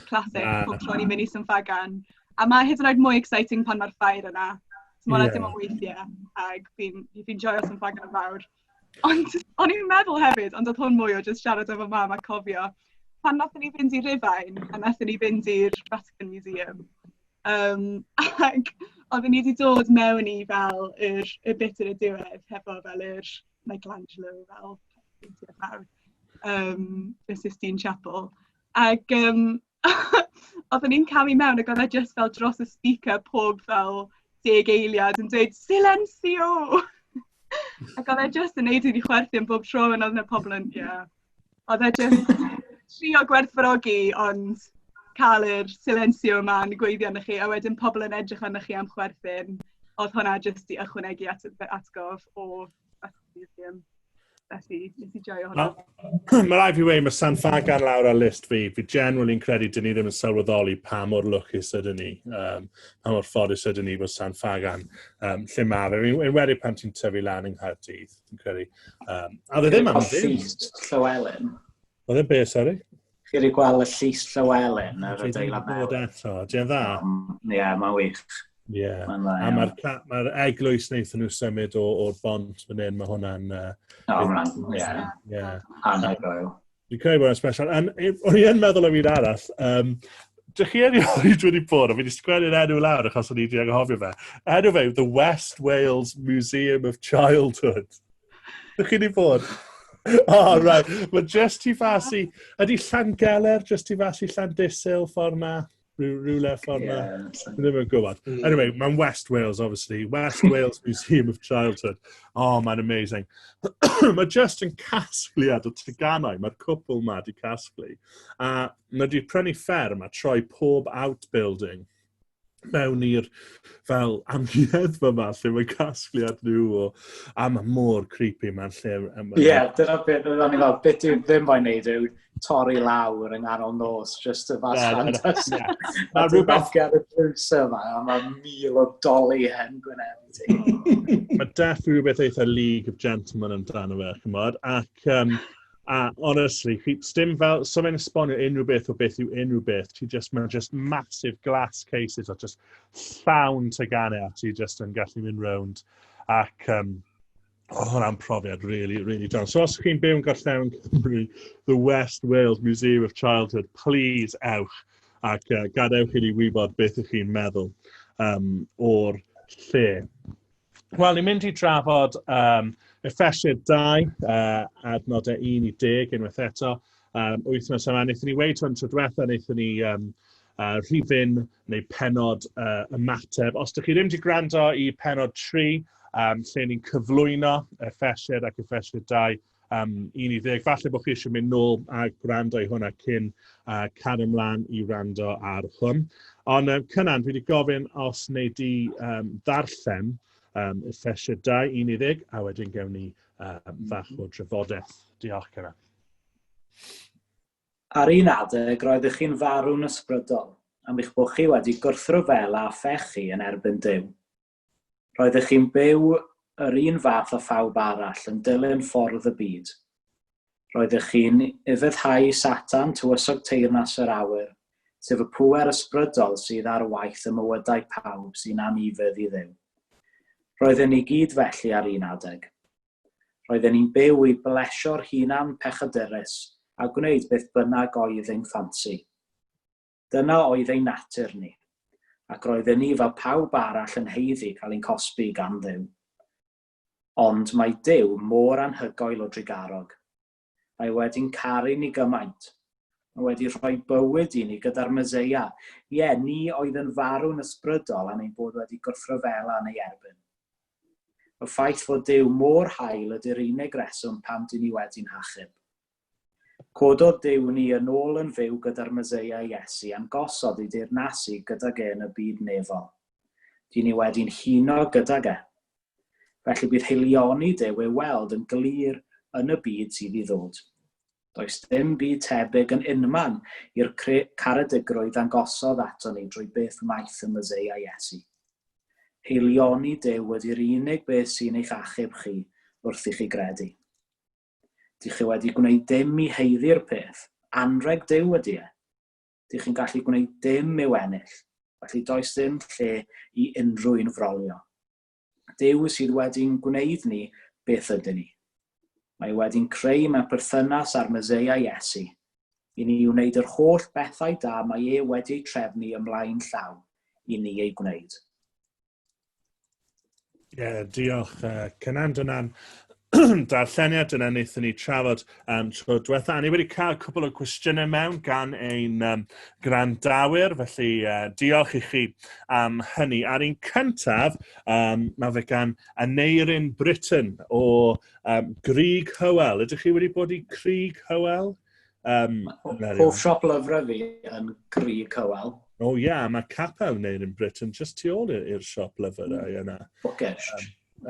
classic, pob tro ni'n mynd i San Ffagan. A mae hyd yn oed mwy exciting pan mae'r ffair yna. So mae hwnna dim ond weithiau, ac fi'n joio San Ffagan yn fawr. Ond o'n i'n meddwl hefyd, ond oedd hwn mwy o just siarad efo mam a cofio, pan nathon ni fynd i Rufain, a nathon ni fynd i'r Vatican Museum, ac oedden ni wedi dod mewn i fel y bit yn y diwedd, hefo fel yr Michelangelo, fel peintiad mawr, y Sistine Chapel. Ac oedden ni'n camu mewn ac oedd e just fel dros y speaker pob fel 10 eiliad yn dweud "Silenzio!" Ac oedd e just yn neud i fi chwerthin bob tro yn oedd yna pobl yn, ie. Oedd e just trio gwerthfawrogi, ond cael yr silenzio yma yn gweithio arnoch chi, a wedyn pobl yn edrych arnoch chi am chwerthin. Oedd hwnna just i ychwanegu at y atgof o Vatican Museum. Felly, nes i joio hwnna. Mae rhaid fi weud, mae San Ffagan lawr ar list fi. Fi genuinely'n credu dyn ni ddim yn sylweddoli pa mor lwcus ydyn ni, pa mor ffodus ydyn ni bod San Ffagan lle ma fe. Fi'n enwedig pan ti'n tyfu lan yng Nghaerdydd, fi'n credu. A dde ddim am ddim. Rhys Llywelyn. Oedd e'n beth, sorry? Chi wedi gweld y Llys Llywelyn yr adeilad newydd? Bod eto, di'n dda? Ie, yeah, mae'n wych. Ie. Yeah. A mae'r ma eglwys wnaethon nhw symud o'r bont fan hyn, mae hwnna'n... O, hwnna'n, ie. Ie. Anhygoel. Dwi'n credu bod hwnna'n special. O'n i yn meddwl am un arall. Dych chi erioed wedi bod, a fi wedi sgwennu'r enw lawr achos o'n i wedi anghofio fe. Enw fe yw The West Wales Museum of Childhood. Dych chi wedi bod? Oh, right. Mae just tu fas i... Ydy Llangeler just tu fas i Llandysul ffordd na? Rhywle ffordd na? Yeah. Ddim yn gwybod. Anyway, mae'n West Wales, obviously. West Wales Museum of Childhood. Oh, mae'n amazing. Mae just yn casgliad o teganau. Mae'r cwpl ma di casglu. A mae di prynu fferm a troi pob outbuilding mewn i'r fel amgueddfa yma lle mae casgliad nhw o... A mae mor creepy mae'n lle... Ie, yeah, dyna beth oedden ni fel, beth dwi ddim moyn neud yw torri lawr yng nghanol nos, just y fath fantasy. Mae rhywbeth ar y drws yma, a mae 1,000 o doli hen gwyneb ti. Mae definitely rhywbeth eitha League of Gentlemen amdano fe, chymod, ac a honestly, chi, dim fel, so fe'n esbonio unrhyw beth o beth yw unrhyw beth, ti just, mae'n just massive glass cases o just llawn teganau a ti just yn gallu mynd rownd. Ac oh, hwnna'n profiad really, really da. So os chi'n byw yn Gorllewin Cymru, the West Wales Museum of Childhood, please ewch ac gadewch i ni wybod beth ych chi'n meddwl o'r lle. Wel, ni'n mynd i drafod Effesiaid 2, adnodau 1 i 10 unwaith eto. Wythnos yma, wnaethon ni weud hwn tro diwetha, wnaethon ni rhifyn neu penod ymateb. Os ydych chi ddim wedi gwrando i penod 3, lle ni'n cyflwyno Effesiaid ac Effesiaid 2, 1 i 10, falle bod chi eisiau mynd nôl a gwrando i hwnna cyn cario ymlaen i wrando ar hwn. Ond Cynan, dwi wedi gofyn os wnei di ddarllen Effesiaid 2, 1 i 10, a wedyn gewn ni fach o drafodaeth. Diolch, Cynan. Ar un adeg, roeddech chi'n farw'n ysbrydol, am eich bod chi wedi gwrthryfela a phechu yn erbyn Duw. Roeddech chi'n byw yr un fath â phawb arall yn dilyn ffordd y byd. Roeddech chi'n ufuddhau Satan, tywysog teyrnas yr awyr, sef y pŵer ysbrydol sydd ar waith y mywydau pawb sy'n anufudd i Dduw. Roedden ni gyd felly ar un adeg. Roedden ni'n byw i blesio'r hunan pechadurus a gwneud beth bynnag oedd ein ffansi. Dyna oedd ein natur ni, ac roedden ni fel pawb arall yn haeddu cael ein cosbi gan Dduw. Ond mae Duw mor anhygoel o drugarog. Mae wedi'n caru ni gymaint. Mae wedi rhoi bywyd i ni gyda'r Meseia. Ie, ni oedd yn farw'n ysbrydol am ein bod wedi gwrthryfela yn ei erbyn. Y ffaith fod Duw mor hael ydy'r unig reswm pam dyn ni wedi'n hachub. Cododd Duw ni yn ôl yn fyw gyda'r Meseia Iesu a'n gosod i deyrnasu gydag e yn y byd nefol. Dyn ni wedi'n huno gydag e. Felly bydd haelioni Duw ei weld yn glir yn y byd sydd i ddod. Does dim byd tebyg yn unman i'r caredigrwydd ddangosodd ato ni drwy beth wnaeth y Meseia Iesu. Haelioni Duw ydy'r unig beth sy'n eich achub chi wrth i chi gredu. Dych chi wedi gwneud dim i haeddu'r peth, anrheg Duw ydy e. Dych chi'n gallu gwneud dim i'w ennill, felly does dim lle i unrhyw un frolio. Duw sydd wedi'n gwneud ni beth ydyn ni. Mae wedi'n creu mewn perthynas â'r Meseia Iesu, i ni wneud yr holl bethau da mae e wedi eu trefnu ymlaen llaw i ni eu gwneud. Ie, yeah, diolch Cynan. Dyna'n darlleniad, dyna wnaethon ni trafod tro diwetha. A ni wedi cael cwpl o cwestiynau mewn gan ein gwrandawyr, felly diolch i chi am hynny. A'r un cyntaf, mae fe gan Aneurin Britton o Grug Hywel. Ydych chi wedi bod i Grug Hywel? Hoff siop lyfrau fi yn Grug Hywel. O ie, yeah, mae capel Aneurin Britton just tu ôl i'r siop lyfrau yna. Bookish.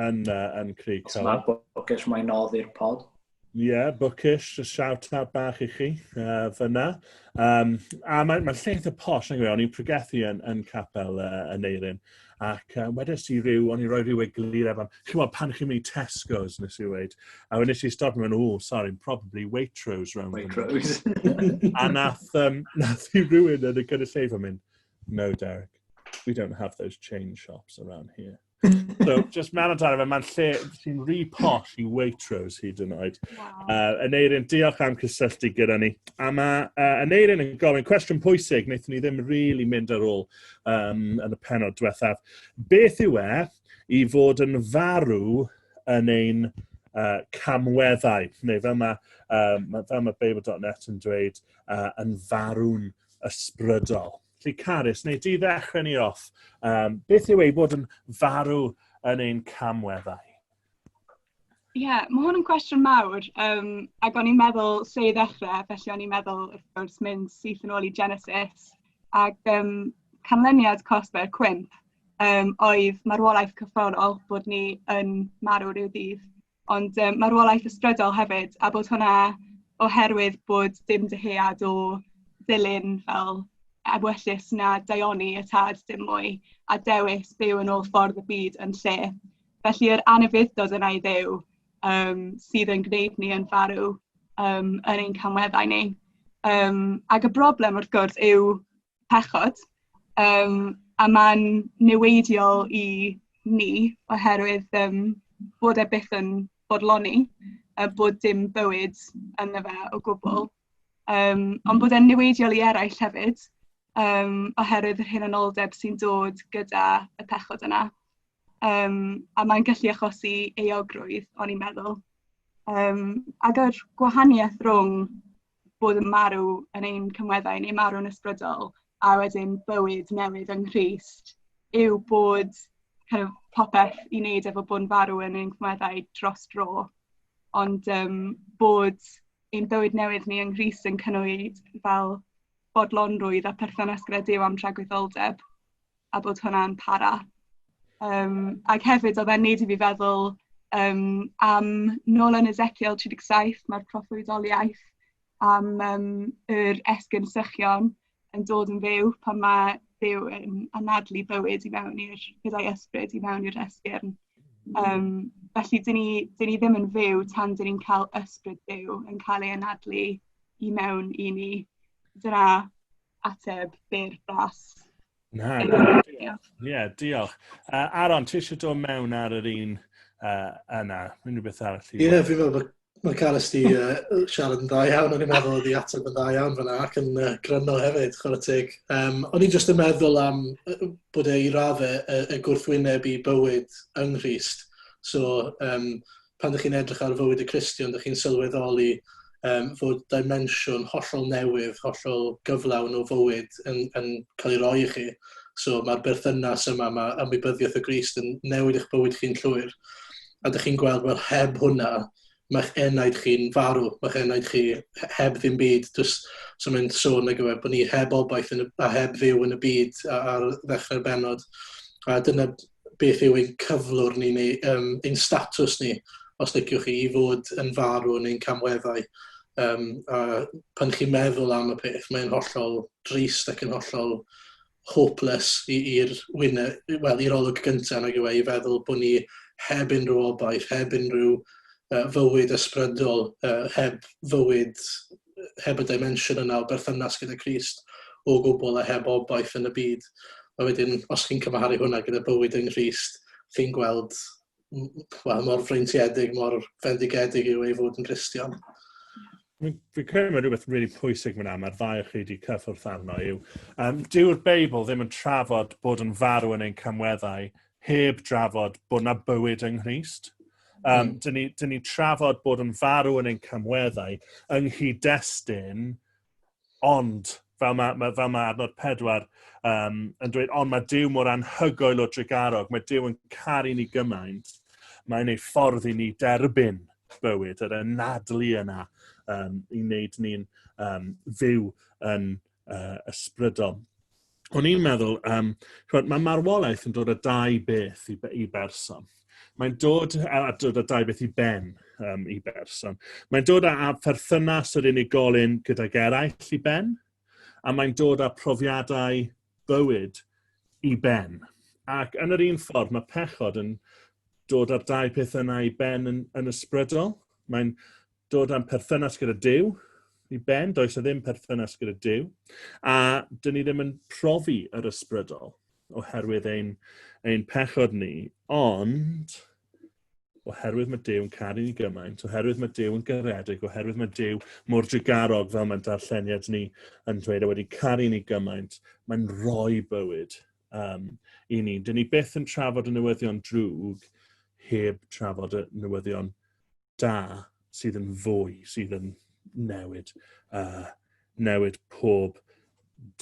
Yn Grug Hywel. Os mae Bookish, mae'n noddi'r pod. Ie, yeah, Bookish, just shout out bach i chi fyna. A mae'n ma lle eitha posh, nag yw e? O'n i'n pregethu yn capel Aneirin, ac wedes i ryw, o'n i'n rhoi rhyw eglureb am, chi'n gwybod, pan chi'n mynd i Tesco's, nes i weud, a wedyn nes i stop yn mynd, "Oh, sorry, probably Waitrose round." Waitrose. A nath i rhywun yn y gynulleidfa mynd, "No, Derek, we don't have those chain shops around here." So, just mewn amdano fe, mae'n lle sy'n rhy posh i Waitrose hyd yn oed. Wow. Aneirin, diolch am cysylltu gyda ni. A mae Aneirin yn gofyn cwestiwn pwysig, wnaethon ni ddim really mynd ar ôl yn y penod diwethaf. Beth yw e i fod yn farw yn ein camweddau? Neu fel mae Beibl.net yn dweud, yn farw'n ysbrydol. Felly Carys, neu di ddechrau ni off. Beth yw ei bod yn farw yn ein camweddau? Ie, yeah, mae hwn yn cwestiwn mawr, ac o'n i'n meddwl lle i ddechrau, felly o'n i'n meddwl, wrth gwrs, mynd syth yn ôl i Genesis. Ac canlyniad cosb y cwymp oedd marwolaeth corfforol, bod ni yn marw rhyw ddydd. Ond marwolaeth ysbrydol hefyd, a bod hwnna oherwydd bod dim dyhead o ddilyn fel ewyllys na daioni y Tad dim mwy, a dewis byw yn ôl ffordd y byd yn lle. Felly yr anufudd-dod yna i Dduw sydd yn gwneud ni yn farw yn ein camweddau ni. Ac y broblem wrth gwrs yw pechod, a mae'n niweidiol i ni oherwydd bod e byth yn bodloni, a bod dim bywyd ynddo fe o gwbl. Ond bod e'n niweidiol i eraill hefyd, oherwydd yr hunanoldeb sy'n dod gyda y pechod yna. A mae'n gallu achosi euogrwydd, o'n i'n meddwl. Ac yr gwahaniaeth rhwng bod yn marw yn ein camweddau neu marw'n ysbrydol a wedyn bywyd newydd yng Nghrist yw bod kind of popeth i wneud efo bod yn farw yn ein camweddau dros dro. Ond bod ein bywyd newydd ni yng Nghrist yn cynnwys fel bodlonrwydd a perthynas gyda Duw am tragwyddoldeb a bod hwnna'n para. Ac hefyd oedd e'n neud i fi feddwl am nôl yn Ezekiel 37, mae'r proffwydoliaeth am yr esgyrn sychion yn dod yn fyw pan mae Duw yn anadlu bywyd i mewn i'r, gyda'i ysbryd i mewn i'r esgyrn. Felly, dyn ni ddim yn fyw tan dyn ni'n cael ysbryd Duw yn cael ei anadlu i mewn i ni. Dyna ateb byr bras. Na. Ie, yeah, diolch. Aaron, ti eisiau dod mewn ar yr un yna? Unrhyw beth arall? Ie, yeah, fi'n meddwl bod mae Carys di siarad yn dda iawn, o'n i'n meddwl oedd i ateb yn dda iawn fyna ac yn gryno hefyd, chwarae teg. O'n i'n just yn meddwl am bod e i raddau y gwrthwyneb i bywyd yng Nghrist. So, pan ydych chi'n edrych ar fywyd y Cristion, ydych chi'n sylweddoli fod dimensiwn hollol newydd, hollol gyflawn o fywyd yn cael ei roi i chi. So mae'r berthynas yma, mae ymwybyddiaeth o Grist yn newid eich bywyd chi'n llwyr. A ydych chi'n gweld, wel, heb hwnna, mae'ch enaid chi'n farw, mae'ch enaid chi heb ddim byd. Just, so mae'n sôn nag yw e, bod ni heb obaith a heb Dduw yn y byd ar ddechrau'r benod. A dyna beth yw ein cyflwr ni, neu ein statws ni, os liciwch chi, i fod yn farw yn ein camweddau. A pan chi'n meddwl am y peth, mae'n hollol drist ac yn hollol hopeless i'r well, i'r olwg gyntaf nag yw e, i feddwl bod ni heb unrhyw obaith, heb unrhyw fywyd ysbrydol, heb fywyd, heb y dimensiwn yna o berthynas gyda Crist o gwbl a heb obaith yn y byd. A wedyn, os chi'n cymharu hwnna gyda bywyd yng Nghrist, chi'n gweld, well, mor freintiedig, mor fendigedig yw ei fod yn Gristion. Fi'n credu mae rhywbeth really pwysig fyna, mae'r ddau o chi wedi cyffwrdd arno yw, dyw'r Beibl ddim yn trafod bod yn farw yn ein camweddau heb drafod bod na bywyd yng Nghrist. Dyn ni trafod bod yn farw yn ein camweddau yng nghyd-destun, ond fel mae adnod 4 yn dweud, ond mae Duw mor anhygoel o drugarog, mae Duw yn caru ni gymaint, mae'n ei ffordd i ni derbyn bywyd, yr anadlu yna i wneud ni'n fyw yn ysbrydol. O'n i'n meddwl, mae marwolaeth yn dod â dau beth i berson. Mae'n dod â dau beth i ben. i berson. Mae'n dod â pherthynas yr unigolyn gydag eraill i ben, a mae'n dod â profiadau bywyd i ben. Ac yn yr un ffordd, mae pechod yn dod â'r dau peth yna i ben yn ysbrydol. Mae'n dod â'n perthynas gyda Duw i ben, does e ddim perthynas gyda Duw, a dyn ni ddim yn profi yr ysbrydol oherwydd ein pechod ni, ond oherwydd mae Duw yn caru ni gymaint, oherwydd mae Duw yn garedig, oherwydd mae Duw mor drugarog fel mae'n darlleniad ni yn dweud, a wedi caru ni gymaint, mae'n rhoi bywyd i ni. Dyn ni byth yn trafod y newyddion drwg heb trafod y newyddion da sydd yn fwy, sydd yn newid pob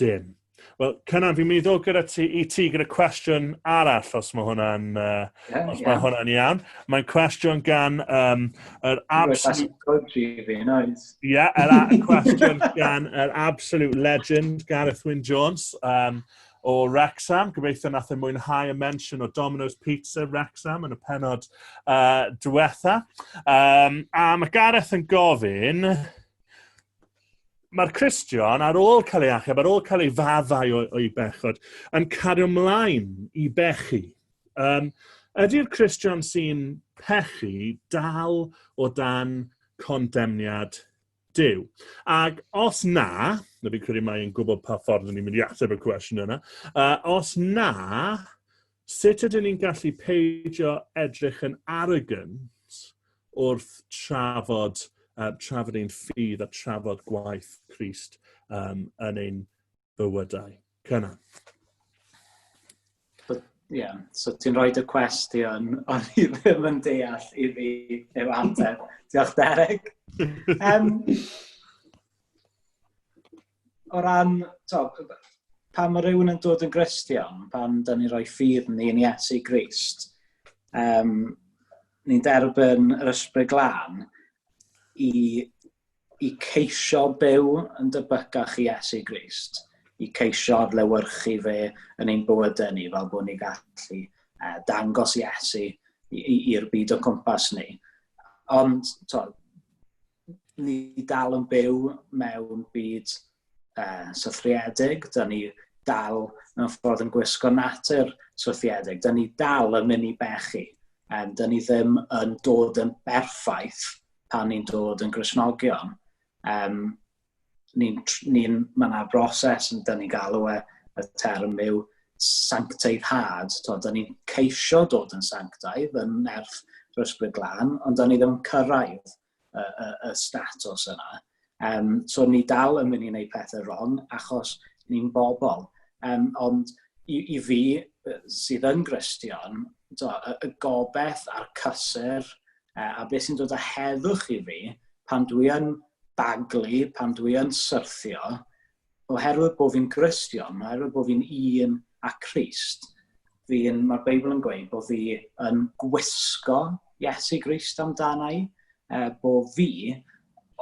dim. Wel, Cynan, fi'n mynd i ddod gyda ti, i ti gyda cwestiwn arall, os mae hwnna'n yeah, os mae hwnna'n iawn. Mae'n cwestiwn gan yr absolute. Ie, yr cwestiwn gan yr absolute legend Gareth Wyn Jones o Wrexham. Gobeithio nath e mwynhau y mention o Domino's Pizza Wrexham yn y pennod diwetha. A mae Gareth yn gofyn, mae'r Cristion, ar ôl cael ei achub, ar ôl cael ei faddau o'i bechod, yn cario ymlaen i bechu. Ydy'r Cristion sy'n pechu dal o dan condemniad Duw? Ac os na, na fi'n credu mae'n gwybod pa ffordd ni'n mynd i ateb y cwestiwn yna, os na, sut ydyn ni'n gallu peidio edrych yn arrogant wrth trafod ein ffydd a trafod gwaith Crist yn ein bywydau? Cynan. Ie, yeah, so ti'n rhoi dy cwestiwn, ond i ddim yn deall i fi yw ateb. Diolch, Derek. O ran, to, pan mae rhywun yn dod yn Gristion, pan da ni'n rhoi ffydd ni yn Iesu Grist, ni'n derbyn yr Ysbryd Glân i ceisio byw yn debycach i Iesu Grist, i ceisio adlewyrchu fe yn ein bywydau ni, fel bod ni'n gallu dangos Iesu i'r byd o cwmpas ni. Ond to, ni dal yn byw mewn byd sythriedig, da ni dal mewn ffordd yn gwisgo natur sythriedig, da ni dal yn mynd i bechu, da ni ddim yn dod yn berffaith pan ni'n dod yn Gristnogion. Mae yna broses, da ni'n galw e, y term yw sancteiddhad. Da ni'n ceisio dod yn sanctaidd yn nerth yr Ysbryd Glân, ond da ni ddim yn cyrraedd y statws yna. So ni dal yn mynd i wneud pethau wrong achos ni'n bobl. Ond i fi sydd yn Gristion, y gobaith a'r cysur a beth sy'n dod â heddwch i fi pan dwi yn baglu, pan dwi yn syrthio, oherwydd bod fi'n Gristion, oherwydd bod fi'n un â Christ, mae'r Beibl yn gweud bod fi yn gwisgo Iesu Grist amdana i, bod fi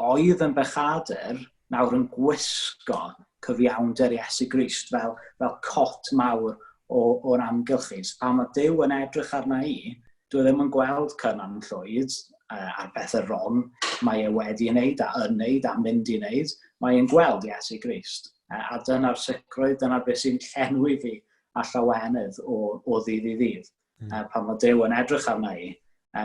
oedd yn bechadur nawr yn gwisgo cyfiawnder Iesu Grist fel cot mawr o'r amgylch i. So, pan mae Duw yn edrych arna i, dwi ddim yn gweld Cynan Llwyd a'r pethau wrong mae e wedi wneud a yn wneud a mynd i wneud. Mae e'n gweld Iesu Grist. A dyna'r sicrwydd, dyna'r beth sy'n llenwi fi a llawenydd o ddydd i ddydd. Pan mae Duw yn edrych arna i,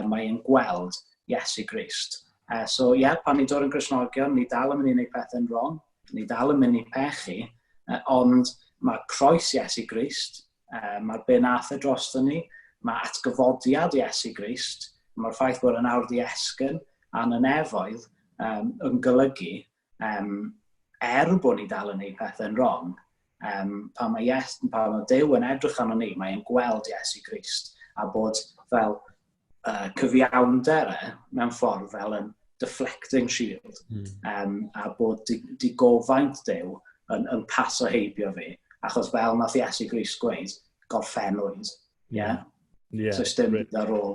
mae e'n gweld Iesu Grist. So ie, yeah, pan ni dod yn Gristnogion, ni dal yn mynd i wneud pethau'n wrong, ni dal yn mynd i pechu, ond mae croes Iesu Grist, mae'r be nath e drosto ni, mae atgyfodiad Iesu Grist, mae'r ffaith bod yn awr di esgyn a'n y nefoedd yn golygu, er bod ni dal yn gwneud pethau'n wrong, pan mae Duw yn edrych arno ni, mae'n gweld Iesu Grist a bod fel cyfiawnder mewn ffordd fel yn deflecting shield, a bod digofaint Duw yn paso heibio fi, achos fel nath Iesu Grist gweud, gorffennwyd. Yeah? Yeah, so dim byd ar ôl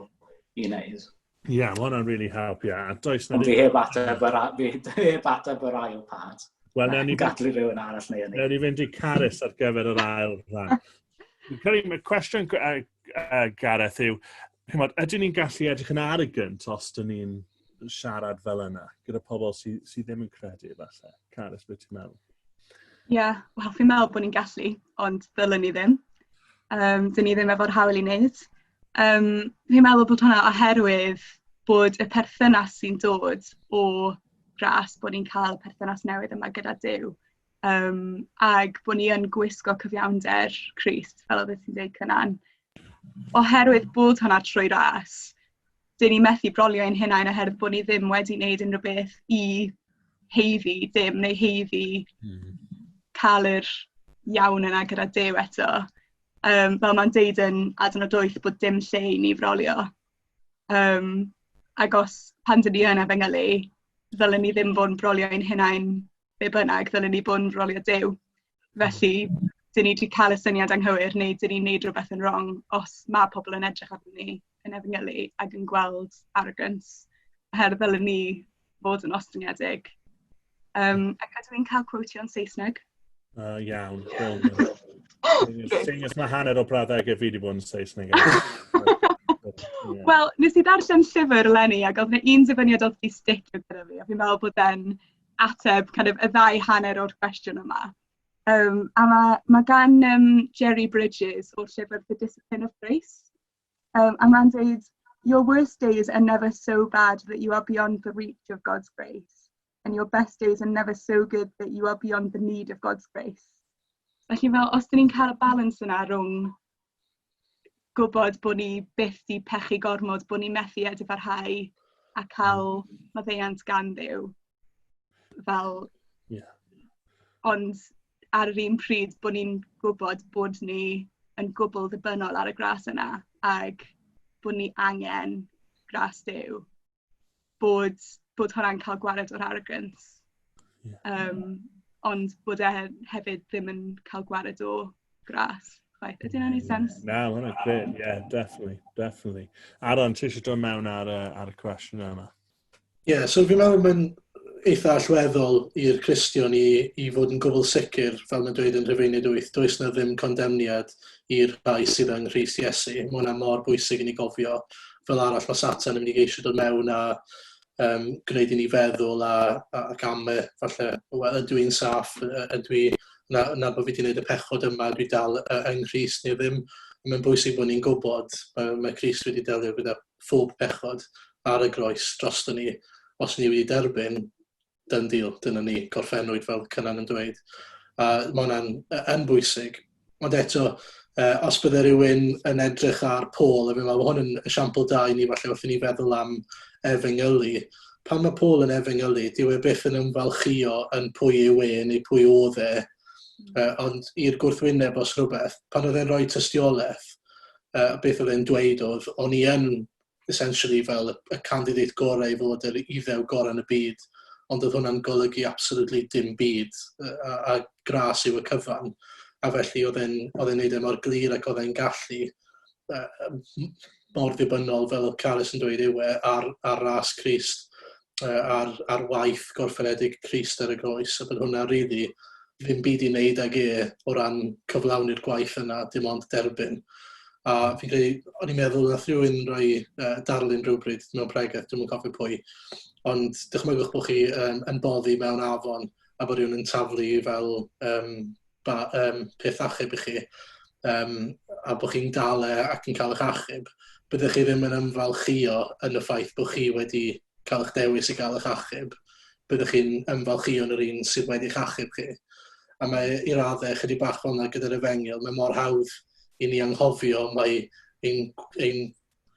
i wneud. Ie, yeah, mae hwnna'n really help, ie. Yeah. Ond fi heb ateb yr ail part. Wel, newn ni gadw rhywun arall neu hynny. Newn ni fynd i Carys ar gyfer yr ail rhan. Fi'n credu, mae'r cwestiwn Gareth yw, chimod, ydyn ni'n gallu edrych yn arrogant os dyn ni'n siarad fel yna, gyda pobl sydd sy ddim yn credu falle? Carys, beth ti'n meddwl? Ie, yeah, wel, fi'n meddwl bod ni'n gallu, ond ddylen ni ddim. Dyn ni ddim efo'r hawl i wneud. Fi'n meddwl bod hwnna oherwydd bod y perthynas sy'n dod o gras, bod ni'n cael y perthynas newydd yma gyda Duw. Ag bod ni yn gwisgo cyfiawnder Crist, fel oedd ti'n dweud Cynan. Oherwydd bod hwnna trwy ras, dyn ni methu brolio ein hunain oherwydd bod ni ddim wedi wneud unrhyw beth i heiddi dim neu heiddi cael yr iawn yna gyda Duw eto. Fel mae'n deud yn adnod 8 bod dim lle i ni frolio. Ac os pan dyn ni yn efengylu, ddylen ni ddim bod yn brolio ein hunain be bynnag, ddylen ni bod yn brolio Duw. Felly, dyn ni wedi cael y syniad anghywir neu dyn ni'n neud rhywbeth yn wrong os mae pobl yn edrych arno ni yn efengylu ac yn gweld arrogance. Oherwydd ddylen ni fod yn ostyngiedig. Ac ydw i'n cael quotio yn Saesneg? Iawn. Seeing as mae hanner o brawddegau fi wedi bod yn Saesneg. Yeah. Wel, nes i ddarllen llyfr eleni ac oedd yna un dyfyniad oedd wedi sticio gyda fi, a fi'n meddwl bod e'n ateb kind of, y ddau hanner o'r cwestiwn yma. A mae gan Jerry Bridges o'r llyfr The Discipline of Grace. A mae'n dweud, "Your worst days are never so bad that you are beyond the reach of God's grace, and your best days are never so good that you are beyond the need of God's grace." Felly fel, os dyn ni'n cael y balance yna rhwng gwybod bod ni byth di pechu gormod, bod ni methu edifarhau a cael maddeuant gan Dduw. Fel, Ond ar yr un pryd bod ni'n gwybod bod ni yn gwbl ddibynnol ar y gras yna ac bod ni angen gras Duw, bod hwnna'n cael gwared o'r arrogance. Ond bod e hefyd ddim yn cael gwared o gras. Chwaith. Ydy hynna'n neud sense? Na, mae hwnna'n great. Yeah, definitely, definitely. Aaron, ti eisiau dod mewn ar y cwestiwn yma? Ie, yeah, so fi'n meddwl mae'n eitha allweddol i'r Cristion i fod yn gwbl sicr, fel mae'n dweud yn Rhufeiniaid 8, does na ddim condemniad i'r rhai sydd yng Nghrist Iesu. Mae hwnna mor bwysig i ni gofio. Fel arall mae Satan yn mynd i geisio dod mewn a gwneud i ni feddwl ac ame, falle, wel, ydw i'n saff, ydw i, na bod fi wedi gwneud y pechod yma, dwi dal yng Nghrist neu ddim. Mae'n bwysig bod ni'n gwybod, mae Crist wedi delio gyda phob pechod ar y groes drosto ni. Os ni wedi derbyn, done deal, dyna ni, gorffennwyd fel Cynan yn dweud. A mae hwnna'n yn bwysig. Ond eto, os bydde rhywun yn edrych ar Paul, a fi'n meddwl, hwn yn esiampl da i ni falle wrth i ni feddwl am efengylu. Pan mae Paul yn efengylu, dyw e byth yn ymfalchïo yn pwy yw e neu pwy oedd e, ond i'r gwrthwyneb os rhywbeth, pan oedd e'n rhoi tystiolaeth, beth oedd e'n dweud oedd, o'n i yn essentially fel y candidate gorau i fod yr Iddew gorau yn y byd, ond oedd hwnna'n golygu absolutely dim byd, a gras yw y cyfan. A felly oedd e'n neud e mor glir ac oedd e'n gallu, mor ddibynnol, fel oedd Carys yn dweud yw e, ar ras Crist, ar waith gorffenedig Crist ar y groes, a bod hwnna really ddim byd i wneud ag e o ran cyflawni'r gwaith yna, dim ond derbyn. A fi'n credu, o'n i'n meddwl nath rhywun roi darlun rhywbryd mewn pregeth, dwi'm yn cofio pwy, ond dychmygwch bod chi yn boddi mewn afon a bod rhywun yn taflu fel peth achub i chi, a bod chi'n dal e ac yn cael eich achub, byddech chi ddim yn ymfalchïo yn y ffaith bod chi wedi cael eich dewis i gael eich achub, byddech chi'n ymfalchïo yn yr un sydd wedi'ch achub chi. A mae i raddau chydig bach fel yna gyda'r efengyl, mae mor hawdd i ni anghofio mai ein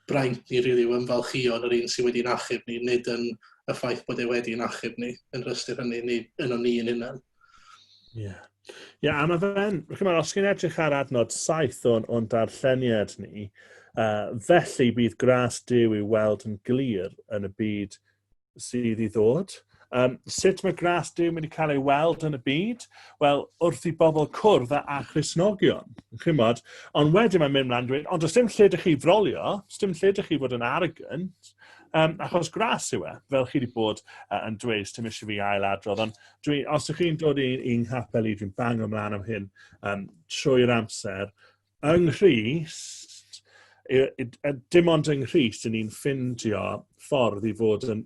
braint ni rili yw ymfalchïo yn yr un sydd wedi'n achub ni, nid yn y ffaith bod e wedi'n achub ni, yn yr ystyr hynny, ni, yn o'n ni yn hunan. Ie. Ie, a mae fe'n, chymod, os chi'n edrych ar adnod 7 o'n darlleniad ni, felly bydd gras Duw i'w weld yn glir yn y byd sydd i ddod. Sut mae gras Duw mynd i cael ei weld yn y byd? Wel, wrth i bobl cwrdd â Christnogion, chymod, ond wedyn mae'n mynd mlaen dweud, ond does dim lle dych chi frolio, does dim lle dych chi fod yn arrogant, achos gras yw e, fel chi wedi bod yn dweud, dim eisiau fi ailadrodd, ond dwi, os ydych chi'n dod i'n nghapel i, dwi'n bang ymlaen am hyn trwy'r amser, yng Nghrist, dim ond yng Nghrist, yn ni'n ffindio ffordd i fod yn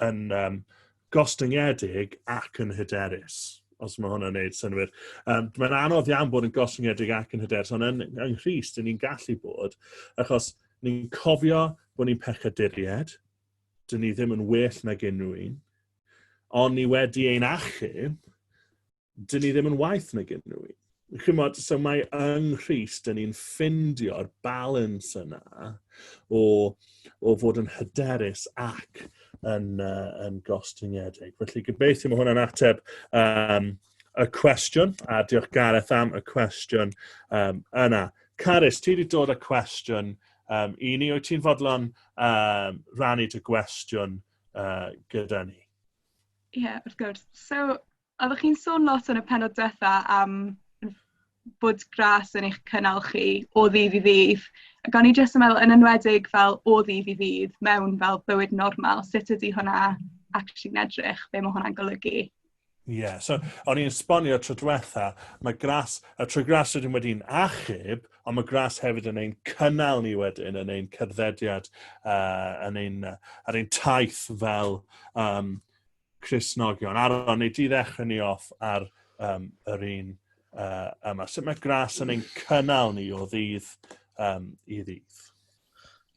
yn gostyngedig ac yn hyderus, os mae hwnna'n neud synnwyr. Mae'n anodd iawn bod yn gostyngedig ac yn hyderus, ond yng Nghrist, dyn ni'n gallu bod, achos ni'n cofio bod ni'n pechaduried, dyn ni ddim yn well nag unrhyw un, ond ni wedi ein achub, dyn ni ddim yn waeth nag unrhyw un. Chymod, so mae yng Nghrist, dyn ni'n ffindio'r balans yna o fod yn hyderus ac yn gostyngedig. Felly gobeithio mae hwnna'n ateb y cwestiwn, a diolch Gareth am y cwestiwn yna. Carys, ti wedi dod â cwestiwn i ni. Wyt ti'n fodlon rannu dy gwestiwn gyda ni? Ie, yeah, wrth gwrs. So, oeddech chi'n sôn lot yn y pennod diwetha am bod gras yn eich cynnal chi o ddydd i ddydd. Ac o'n i jyst yn meddwl, yn enwedig fel o ddydd i ddydd, mewn fel bywyd normal, sut ydy hwnna actually'n edrych, be mae hwnna'n golygu? Ie, yeah, so o'n i'n esbonio tro diwetha, mae gras, y trwy gras rydym wedi'n achub, ond mae gras hefyd yn ein cynnal ni wedyn, yn ein cerddediad, ar ein taith fel Cristnogion. Aron, neu di ddechrau ni off ar yr un yma. Sut mae gras yn ein cynnal ni o ddydd i ddydd?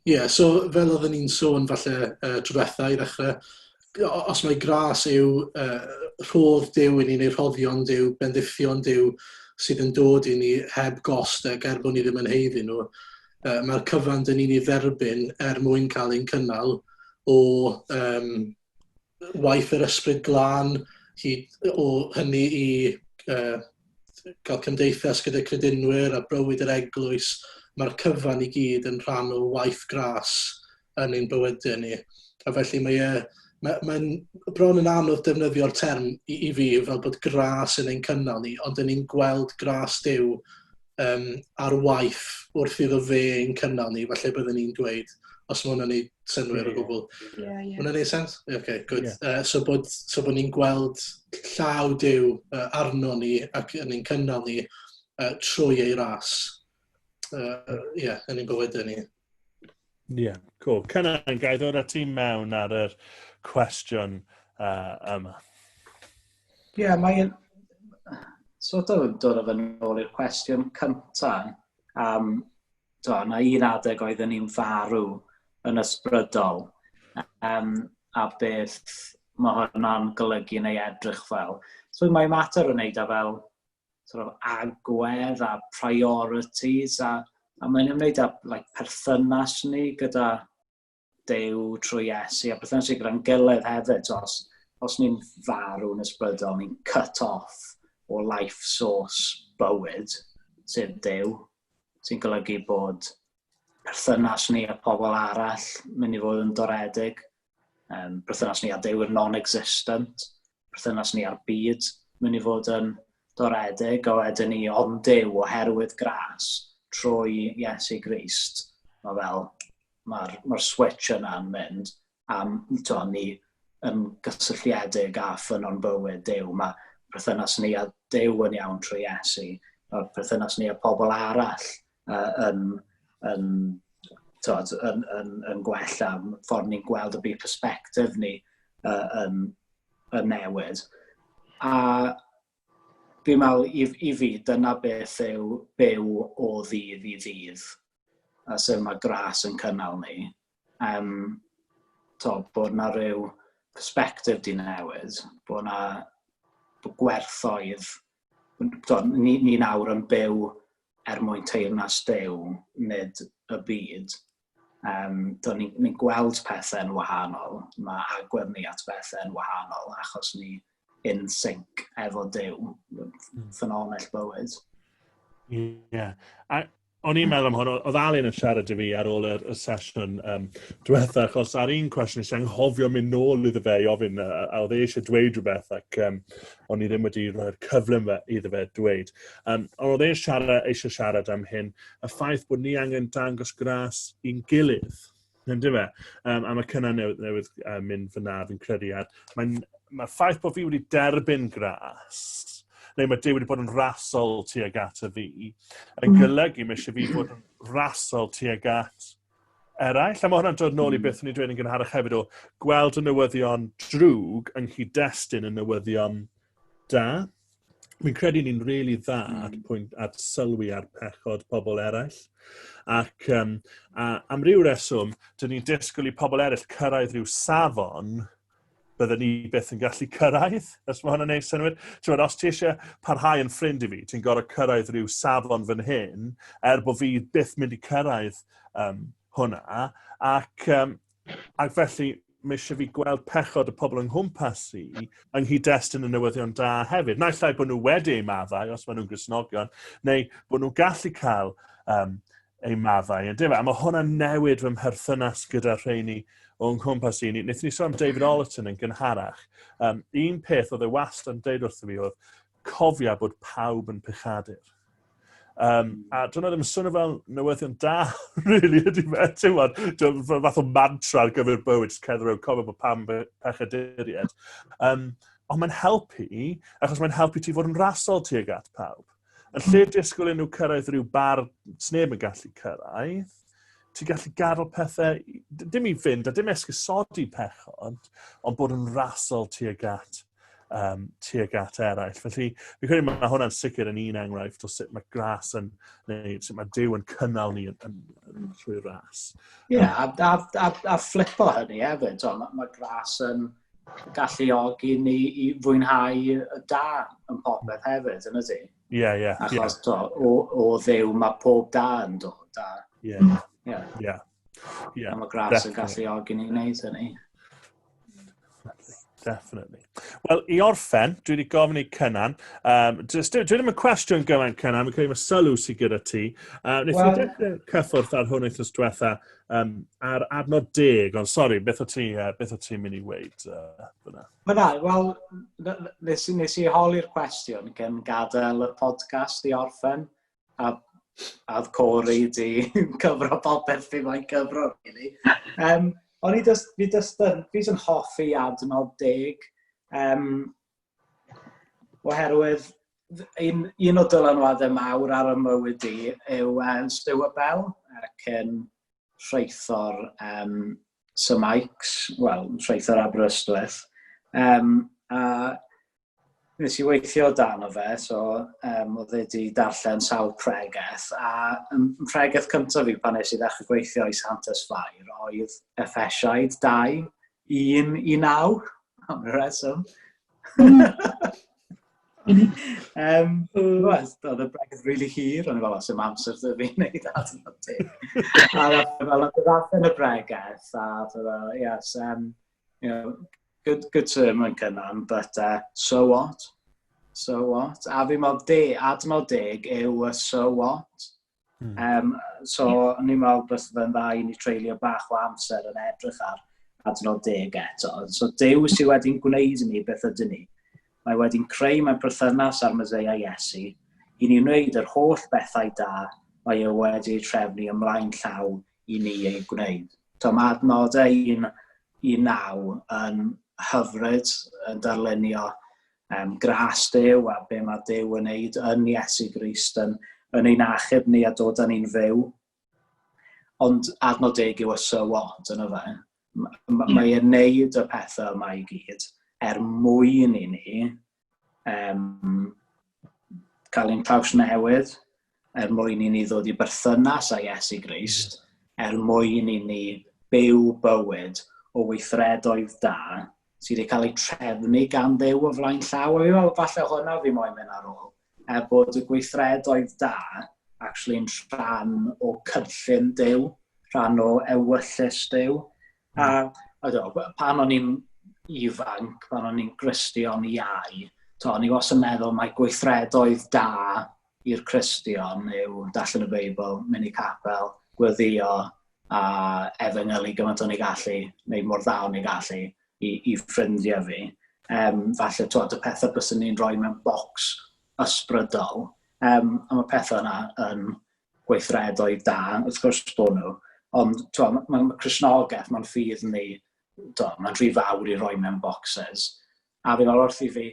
Ie, yeah, so fel oedden ni'n sôn falle tro diwetha i ddechrau, os mae gras yw rhodd Duw i ni, neu rhoddion Duw, bendithion Duw sydd yn dod i ni heb gost ac er bod ni ddim yn haeddu nhw, mae'r cyfan dyn ni'n ei dderbyn er mwyn cael ein cynnal o waith yr Ysbryd Glân, hyd o hynny i cael cymdeithas gyda credinwyr a bywyd yr eglwys, mae'r cyfan i gyd yn rhan o waith gras yn ein bywydau ni. A felly mae'n bron yn anodd defnyddio'r term i fi fel bod gras yn ein cynnal ni, ond yn ni'n gweld gras Duw ar waith wrth iddo fe ein cynnal ni, falle byddwn ni'n dweud, os mae hwnna'n neud synnwyr o gwbl. Yeah. Hwnna'n neud sens? Okay, good. Yeah. So bod ni'n gweld llaw Duw arno ni ac yn ein cynnal ni trwy ei ras. Yeah, yn ein bywydau ni. Yeah, cool. Cynan, ga i ddod â ti mewn ar yr cwestiwn yma? Ie, yeah, mae'n sort of dod o fy nôl i'r cwestiwn cyntaf. To, na un adeg oedden ni'n farw yn ysbrydol a beth mae hwnna'n golygu neu edrych fel. So mae'n mater o wneud â fel sort of agwedd a priorities a mae'n ymwneud â, like, perthynas ni gyda Duw trwy Iesu a perthynas ni gyda'n gilydd hefyd. So os ni'n farw yn ysbrydol, ni'n cut off o life source bywyd, sef Duw, sy'n golygu bod perthynas ni a pobl arall mynd i fod yn doredig. Perthynas ni â Duw yn non-existent. Perthynas ni â'r byd mynd i fod yn doredig, a wedyn ni ond Duw oherwydd gras trwy Iesu Grist. Mae fel, mae'r switch yna'n mynd, a to, ni yn gysylltiedig â ffynnon bywyd Duw. Mae perthynas ni â Duw yn iawn trwy Iesu. Mae perthynas ni â pobl arall yn, tod, yn gwella, ffordd ni'n gweld y byd, perspective ni yn newid. A fi'n meddwl i fi, dyna beth yw byw o ddydd i ddydd, a sut mae gras yn cynnal ni. To, bod na rhyw perspective di newid, bod na bod gwerthoedd, to, ni nawr yn byw er mwyn teyrnas Duw, nid y byd. To, ni gweld pethau'n wahanol, mae agwedd ni at bethau'n wahanol, achos ni in sync efo Duw, ffynonell bywyd. Ie. Yeah. A o'n i'n meddwl am hwn, oedd Alun yn siarad i fi ar ôl y sesiwn diwetha, achos ar un cwestiwn eisiau anghofio mynd nôl iddo fe i ofyn, a oedd e eisiau dweud rhywbeth, ac o'n i ddim wedi rhoi'r cyfle iddo fe dweud. Ond oedd e eisiau siarad am hyn, y ffaith bod ni angen dangos gras i'n gilydd. Ynddo fe? A mae Cynan newydd mynd fyna, fi'n credu. Ar, mae'n mae'r ffaith bod fi wedi derbyn gras, neu mae Duw wedi bod yn rasol tuag at y fi, yn golygu mae eisiau fi fod yn rasol tuag at eraill. A mae hwnna'n dod nôl i beth o'n i'n dweud yn gynharach hefyd o gweld y newyddion drwg yng nghyd-destun y newyddion da. Fi'n credu ni'n rili dda at pwynt at sylwi ar pechod pobl eraill. Ac a, am ryw reswm, dyn ni'n disgwyl i pobl eraill cyrraedd rhyw safon bydden ni byth yn gallu cyrraedd, os mae hwnna'n neud synnwyr. Ti'n os ti eisiau parhau yn ffrind i fi, ti'n gorfod cyrraedd rhyw safon fan hyn, er bod fi byth mynd i cyrraedd hwnna. Ac felly, mae eisiau fi gweld pechod y pobl yng nghwmpas i yng nghyd-destun y newyddion da hefyd. Naill ai bod nhw wedi eu maddau, os maen nhw'n Gristnogion, neu bod nhw'n gallu cael eu maddau. Yn A mae hwnna'n newid fy mherthynas gyda rheini o'n nghwmpas i. Wnaethon ni sôn am David Ollerton yn gynharach. Un peth oedd e wastad yn deud wrtho fi oedd cofia bod pawb yn pechadur. A dyna ddim yn swnio fel newyddion da, really, ydy fe. Ti'n gwybod, fath o mantra ar gyfer bywyd, jyst cerdded rownd, cofio bod pawb yn pechaduriaid. Ond mae'n helpu, achos mae'n helpu ti fod yn rasol tuag at pawb. Yn lle disgwyl i nhw cyrraedd rhyw bar sneb yn gallu cyrraedd, ti'n gallu gadael pethau, dim i fynd a dim esgusodi pechod, ond bod yn rasol tuag at eraill. Felly, fi'n credu mae hwnna'n sicr yn un enghraifft o sut mae gras yn, neu sut mae Duw yn cynnal ni yn trwy ras. Ie, yeah, a flipo hynny hefyd. Mae gras yn galluogi ni i fwynhau y da yn popeth hefyd, yn ydy? Ie. Achos to, o Dduw mae pob da yn dod. A mae gras yn galluogi ni wneud hynny. Definitely. Wel, i orffen, dwi wedi gofyn i Cynan. Just, dwi ddim yn cwestiwn gymaint, Cynan, fi'n credu mae sylw sydd gyda ti. Wnaethon ni dechrau cyffwrdd ar hwn wythnos diwetha ar adnod 10, ond sori, beth o ti'n mynd i weud fyna? Fyna, wel, nes i holi'r cwestiwn cyn gadael y podcast i orffen, a oedd Corey di cyfro popeth fi mae'n cyfro, really. O'n i just, fi just yn, fi just yn hoffi adnod 10, oherwydd un o dylanwadau mawr ar y mywyd i yw Stuart Bell, cyn rheithor Sir Mike's, wel, rheithor Aberystwyth. A nes i weithio dan o fe, so oedd e wedi darllen sawl pregeth, a pregeth cyntaf fi pan nes i ddechrau gweithio i Santes Fair oedd Effesiaid 2, 1 i 9, am y reswm. Wel, oedd y bregeth really hir, o'n i fel, oes amser dy fi wneud adnod 10. A fel, oedd darllen y bregeth, a fel, yes, good sermon, Cynan, but so what? So what? A fi'n meddwl, adnod 10 yw y so what. So, yeah. Ni'n meddwl bys fe'n dda i ni treulio bach o amser yn edrych ar adnod 10 eto. So, Duw sydd wedi'n gwneud ni beth ydyn ni. Mae wedi'n creu mewn perthynas â'r Meseia Iesu i ni wneud yr holl bethau da mae e wedi eu trefnu ymlaen llaw i ni ei gwneud. So, mae adnodau 1 i 9 yn hyfryd, yn darlunio gras Duw a be mae Duw yn neud yn Iesu Grist yn ein achub ni a dod â ni'n fyw. Ond adnod 10 yw y so what, yna fe. Mae e'n neud y pethau yma i gyd er mwyn i ni cael ein traws newydd, er mwyn i ni ddod i berthynas â Iesu Grist, er mwyn i ni byw bywyd o weithredoedd da sydd wedi cael eu trefnu gan Dduw o flaen llaw. A fi'n meddwl falle hwnna fi moyn mynd ar ôl. Er bod y gweithredoedd da actually'n rhan o cynllun Duw, rhan o ewyllys Duw. A do, pan o'n i'n ifanc, pan o'n i'n Gristion iau, to, o'n i wastad yn meddwl mai gweithredoedd da i'r Cristion yw darllen y Beibl, mynd i capel, gweddio a efengylu gymaint o'n i gallu, neu mor dda o'n i gallu i ffrindiau fi. Falle, twod, y pethau byswn ni'n rhoi mewn bocs ysbrydol. A mae pethau yna yn gweithredoedd da, wrth gwrs bod nhw. Ond mae Cristnogaeth, mae'n ffydd ni, mae'n rhy fawr i roi mewn boxes. A fi'n meddwl wrth i fi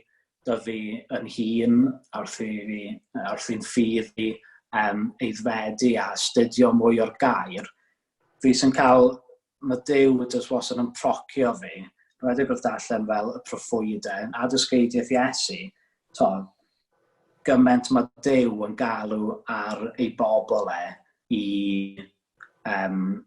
dyfu yn hun, wrth i fi, wrth i'n ffydd i aeddfedu a astudio mwy o'r gair, Fi sy'n cael, mae Duw jyst wastad yn procio fi, enwedig wrth darllen fel y proffwydau, a dysgeidiaeth Iesu, to, gymaint mae Duw yn galw ar ei bobl e i um,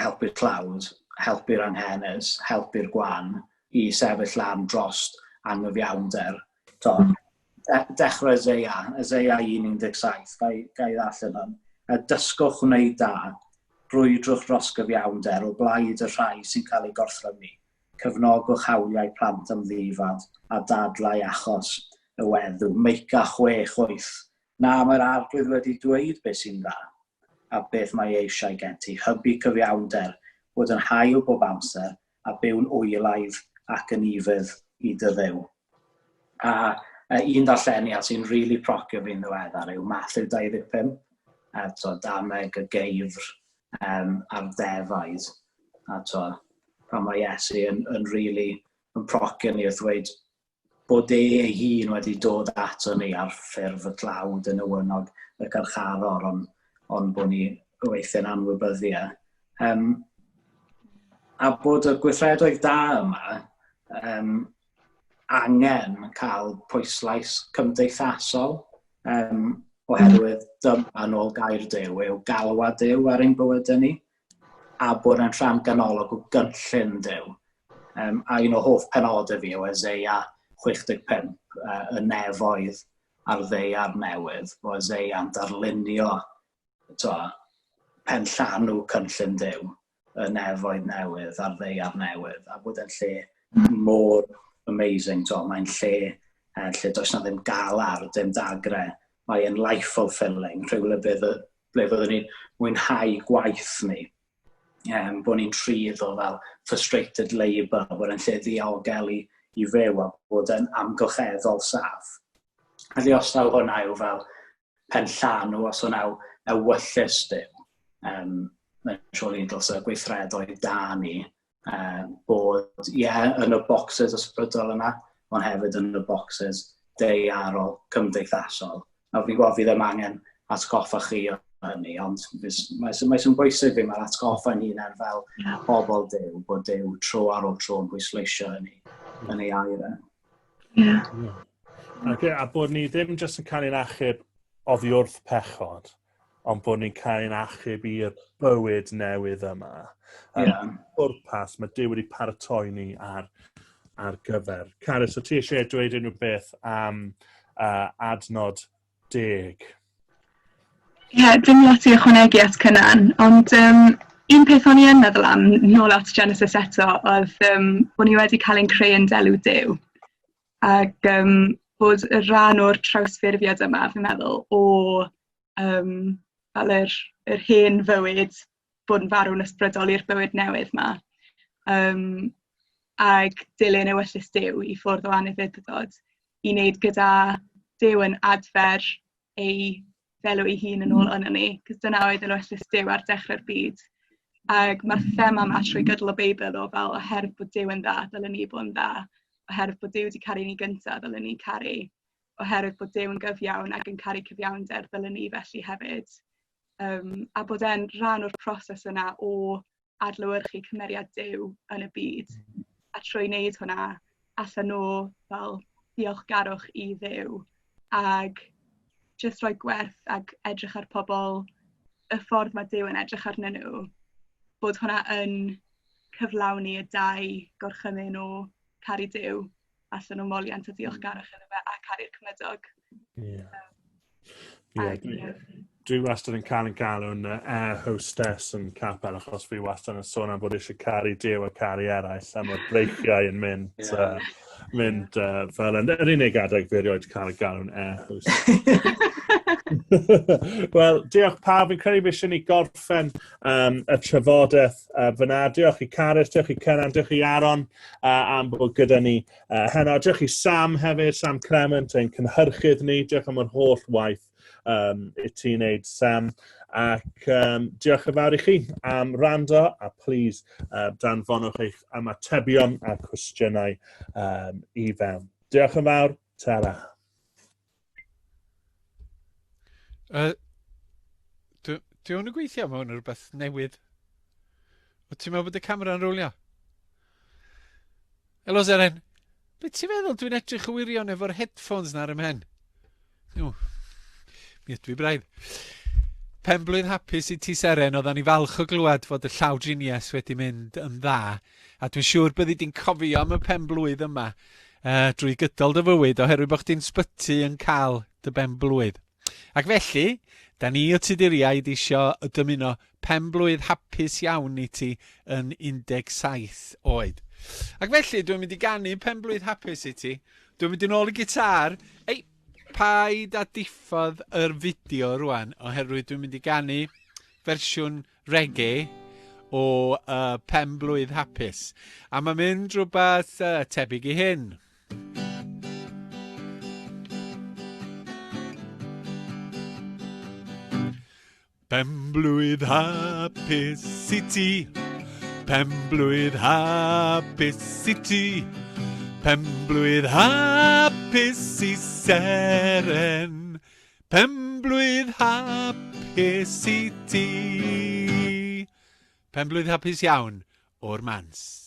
helpu'r tlawd, helpu'r anghenus, helpu'r gwan, i sefyll lan dros anghyfiawnder. To, dechrau Isaiah, Isaiah 1.17, gai, gai ddarllen hwn. A dysgwch wneud da, brwydrwch dros gyfiawnder o blaid y rhai sy'n cael eu gorthrymu. Cefnogwch hawliau plant amddifad a dadlau achos y weddw. Meica 6.8. Na, mae'r Arglwydd wedi dweud beth sy'n dda a beth mae eisiau gen ti. Hybu cyfiawnder, bod yn hael bob amser a byw'n wylaidd ac yn ufudd i dy Dduw. A un darlleniad sy'n rili really procio fi'n ddiweddar yw Matthew 25, a to, dameg y geifr a'r defaid. A to, pan mae Iesu yn, yn really yn procio ni wrth ddweud bod e ei hun wedi dod ato ni ar ffurf y tlawd yn y wynog y carcharor, ond on bod ni weithiau'n anwybyddu e. A bod y gweithredoedd da yma angen cael pwyslais cymdeithasol, oherwydd dyma yn ôl gair Duw yw galwad Duw ar ein bywydau ni, a bod e'n rhan ganolog o gynllun Duw. A un o hoff penodau fi yw Isaiah 65, y nefoedd a'r ddaear newydd, o Isaiah'n darlunio to, pen llanw cynllun Duw, y nefoedd newydd a'r ddaear newydd, a bod e'n lle mor amazing, to, mae'n lle lle does na ddim galar, dim dagre, mae'n life fulfilling, rhywle ble, ble fyddwn ni'n mwynhau gwaith ni. Bod ni'n rhydd o fel frustrated labour, bod e'n lle ddiogel i, i fyw a bod e'n amgylcheddol saff. Felly os taw hwnna yw fel pen llanw, os hwnna yw ewyllys Duw, mae'n siŵr i dylse gweithredoedd da ni bod, ie, yeah, yn y boxes ysbrydol yna, ond hefyd yn y boxes daearol cymdeithasol. Nawr fi'n gwybod fi ddim angen atgoffa chi o hynny, ond mae'n mae bwysig fi, mae'r atgoffa yn hunain fel pobl Duw, bod Duw tro ar ôl tro yn pwysleisio hynny yn ei air e. Yeah. Yeah. Okay, a bod ni ddim jyst yn cael ein achub oddi wrth pechod, ond bod ni'n cael ein achub i'r bywyd newydd yma. Yeah. Pwrpas, mae Duw wedi paratoi ni ar, ar gyfer. Carys, so ti eisiau dweud unrhyw beth am adnod 10? Ie, yeah, dim lot i ychwanegu at Cynan, ond un peth o'n i yn meddwl am, nôl at Genesis eto, oedd bod ni wedi cael ein creu yn delw Duw. Ac bod y rhan o'r trawsffurfiad yma, fi'n meddwl, o fel yr, yr hen fywyd, bod yn farw'n ysbrydol i'r bywyd newydd yma. Ac dilyn ewyllys Duw i ffwrdd o anufudd-dod, i wneud gyda Duw yn adfer ei ddelw ei hun yn ôl yno ni, cos dyna oedd yn ewyllys Duw ar dechrau'r byd. Ac mae'r thema yma trwy gydol y Beibl o fel oherwydd bod Duw yn dda, dylen ni bod yn dda. Oherwydd bod Duw wedi caru ni gyntaf, dylen ni'n caru. Oherwydd bod Duw yn gyfiawn ac yn caru cyfiawnder, dylen ni felly hefyd. A bod e'n rhan o'r proses yna o adlewyrchu cymeriad Duw yn y byd. A trwy wneud hwnna, allan o fel diolchgarwch i Dduw ag jyst rhoi gwerth ag edrych ar pobl y ffordd mae Duw yn edrych arnyn nhw, bod hwnna yn cyflawni y dau gorchymyn o caru Duw allan o moliant a diolchgarwch iddo fe a caru'r cymydog. Yeah. Yeah, dwi wastad yn cael yn galw'n air hostess yn capel achos fi wastad yn sôn am bod eisiau caru Duw a caru eraill a mae'r breichiau yn mynd, yeah. Mynd fel yn yr unig adeg fi erioed cael y galw'n air hostess. Wel, diolch pawb. Fi'n credu beth eisiau ni gorffen y trafodaeth fyna. Diolch i Carys, diolch i Cynan, diolch i Aaron am bod gyda ni heno. Diolch i Sam hefyd, Sam Clement, ein cynhyrchydd ni. Diolch am yr holl waith i ti'n neud, Sam. Ac diolch yn fawr i chi am rando, a please danfonwch eich ymatebion a cwestiynau i fewn. Diolch yn fawr, ta-ra. Dwi hwn yn gweithio mewn rhywbeth newydd. Wyt ti'n meddwl bod y camera'n rowlio? Helo Seren. Be ti'n feddwl dwi'n edrych yn wirion efo'r headphones na ar y mhen? O, mi ydw i braidd. Penblwydd hapus i ti Seren, oeddan ni falch o glywed fod y llawdriniaeth wedi mynd yn dda. A dwi'n siŵr byddi di'n cofio am y penblwydd yma drwy gydol dy fywyd oherwydd bod chdi'n sbyty yn cael dy benblwydd. Ac felly, da ni y Tuduriaid isio dymuno pen-blwydd hapus iawn i ti yn 17 oed. Ac felly, dwi'n mynd i ganu pen-blwydd hapus i ti. Dwi'n mynd yn ôl i gitar. Ei, paid a diffodd yr fideo rwan, oherwydd dwi'n mynd i ganu fersiwn reggae o pen-blwydd hapus. A mae'n mynd rhywbeth tebyg i hyn. Penblwydd hapus i ti, penblwydd hapus i ti, penblwydd hapus i Seren, penblwydd hapus i ti. Penblwydd hapus iawn o'r Mans.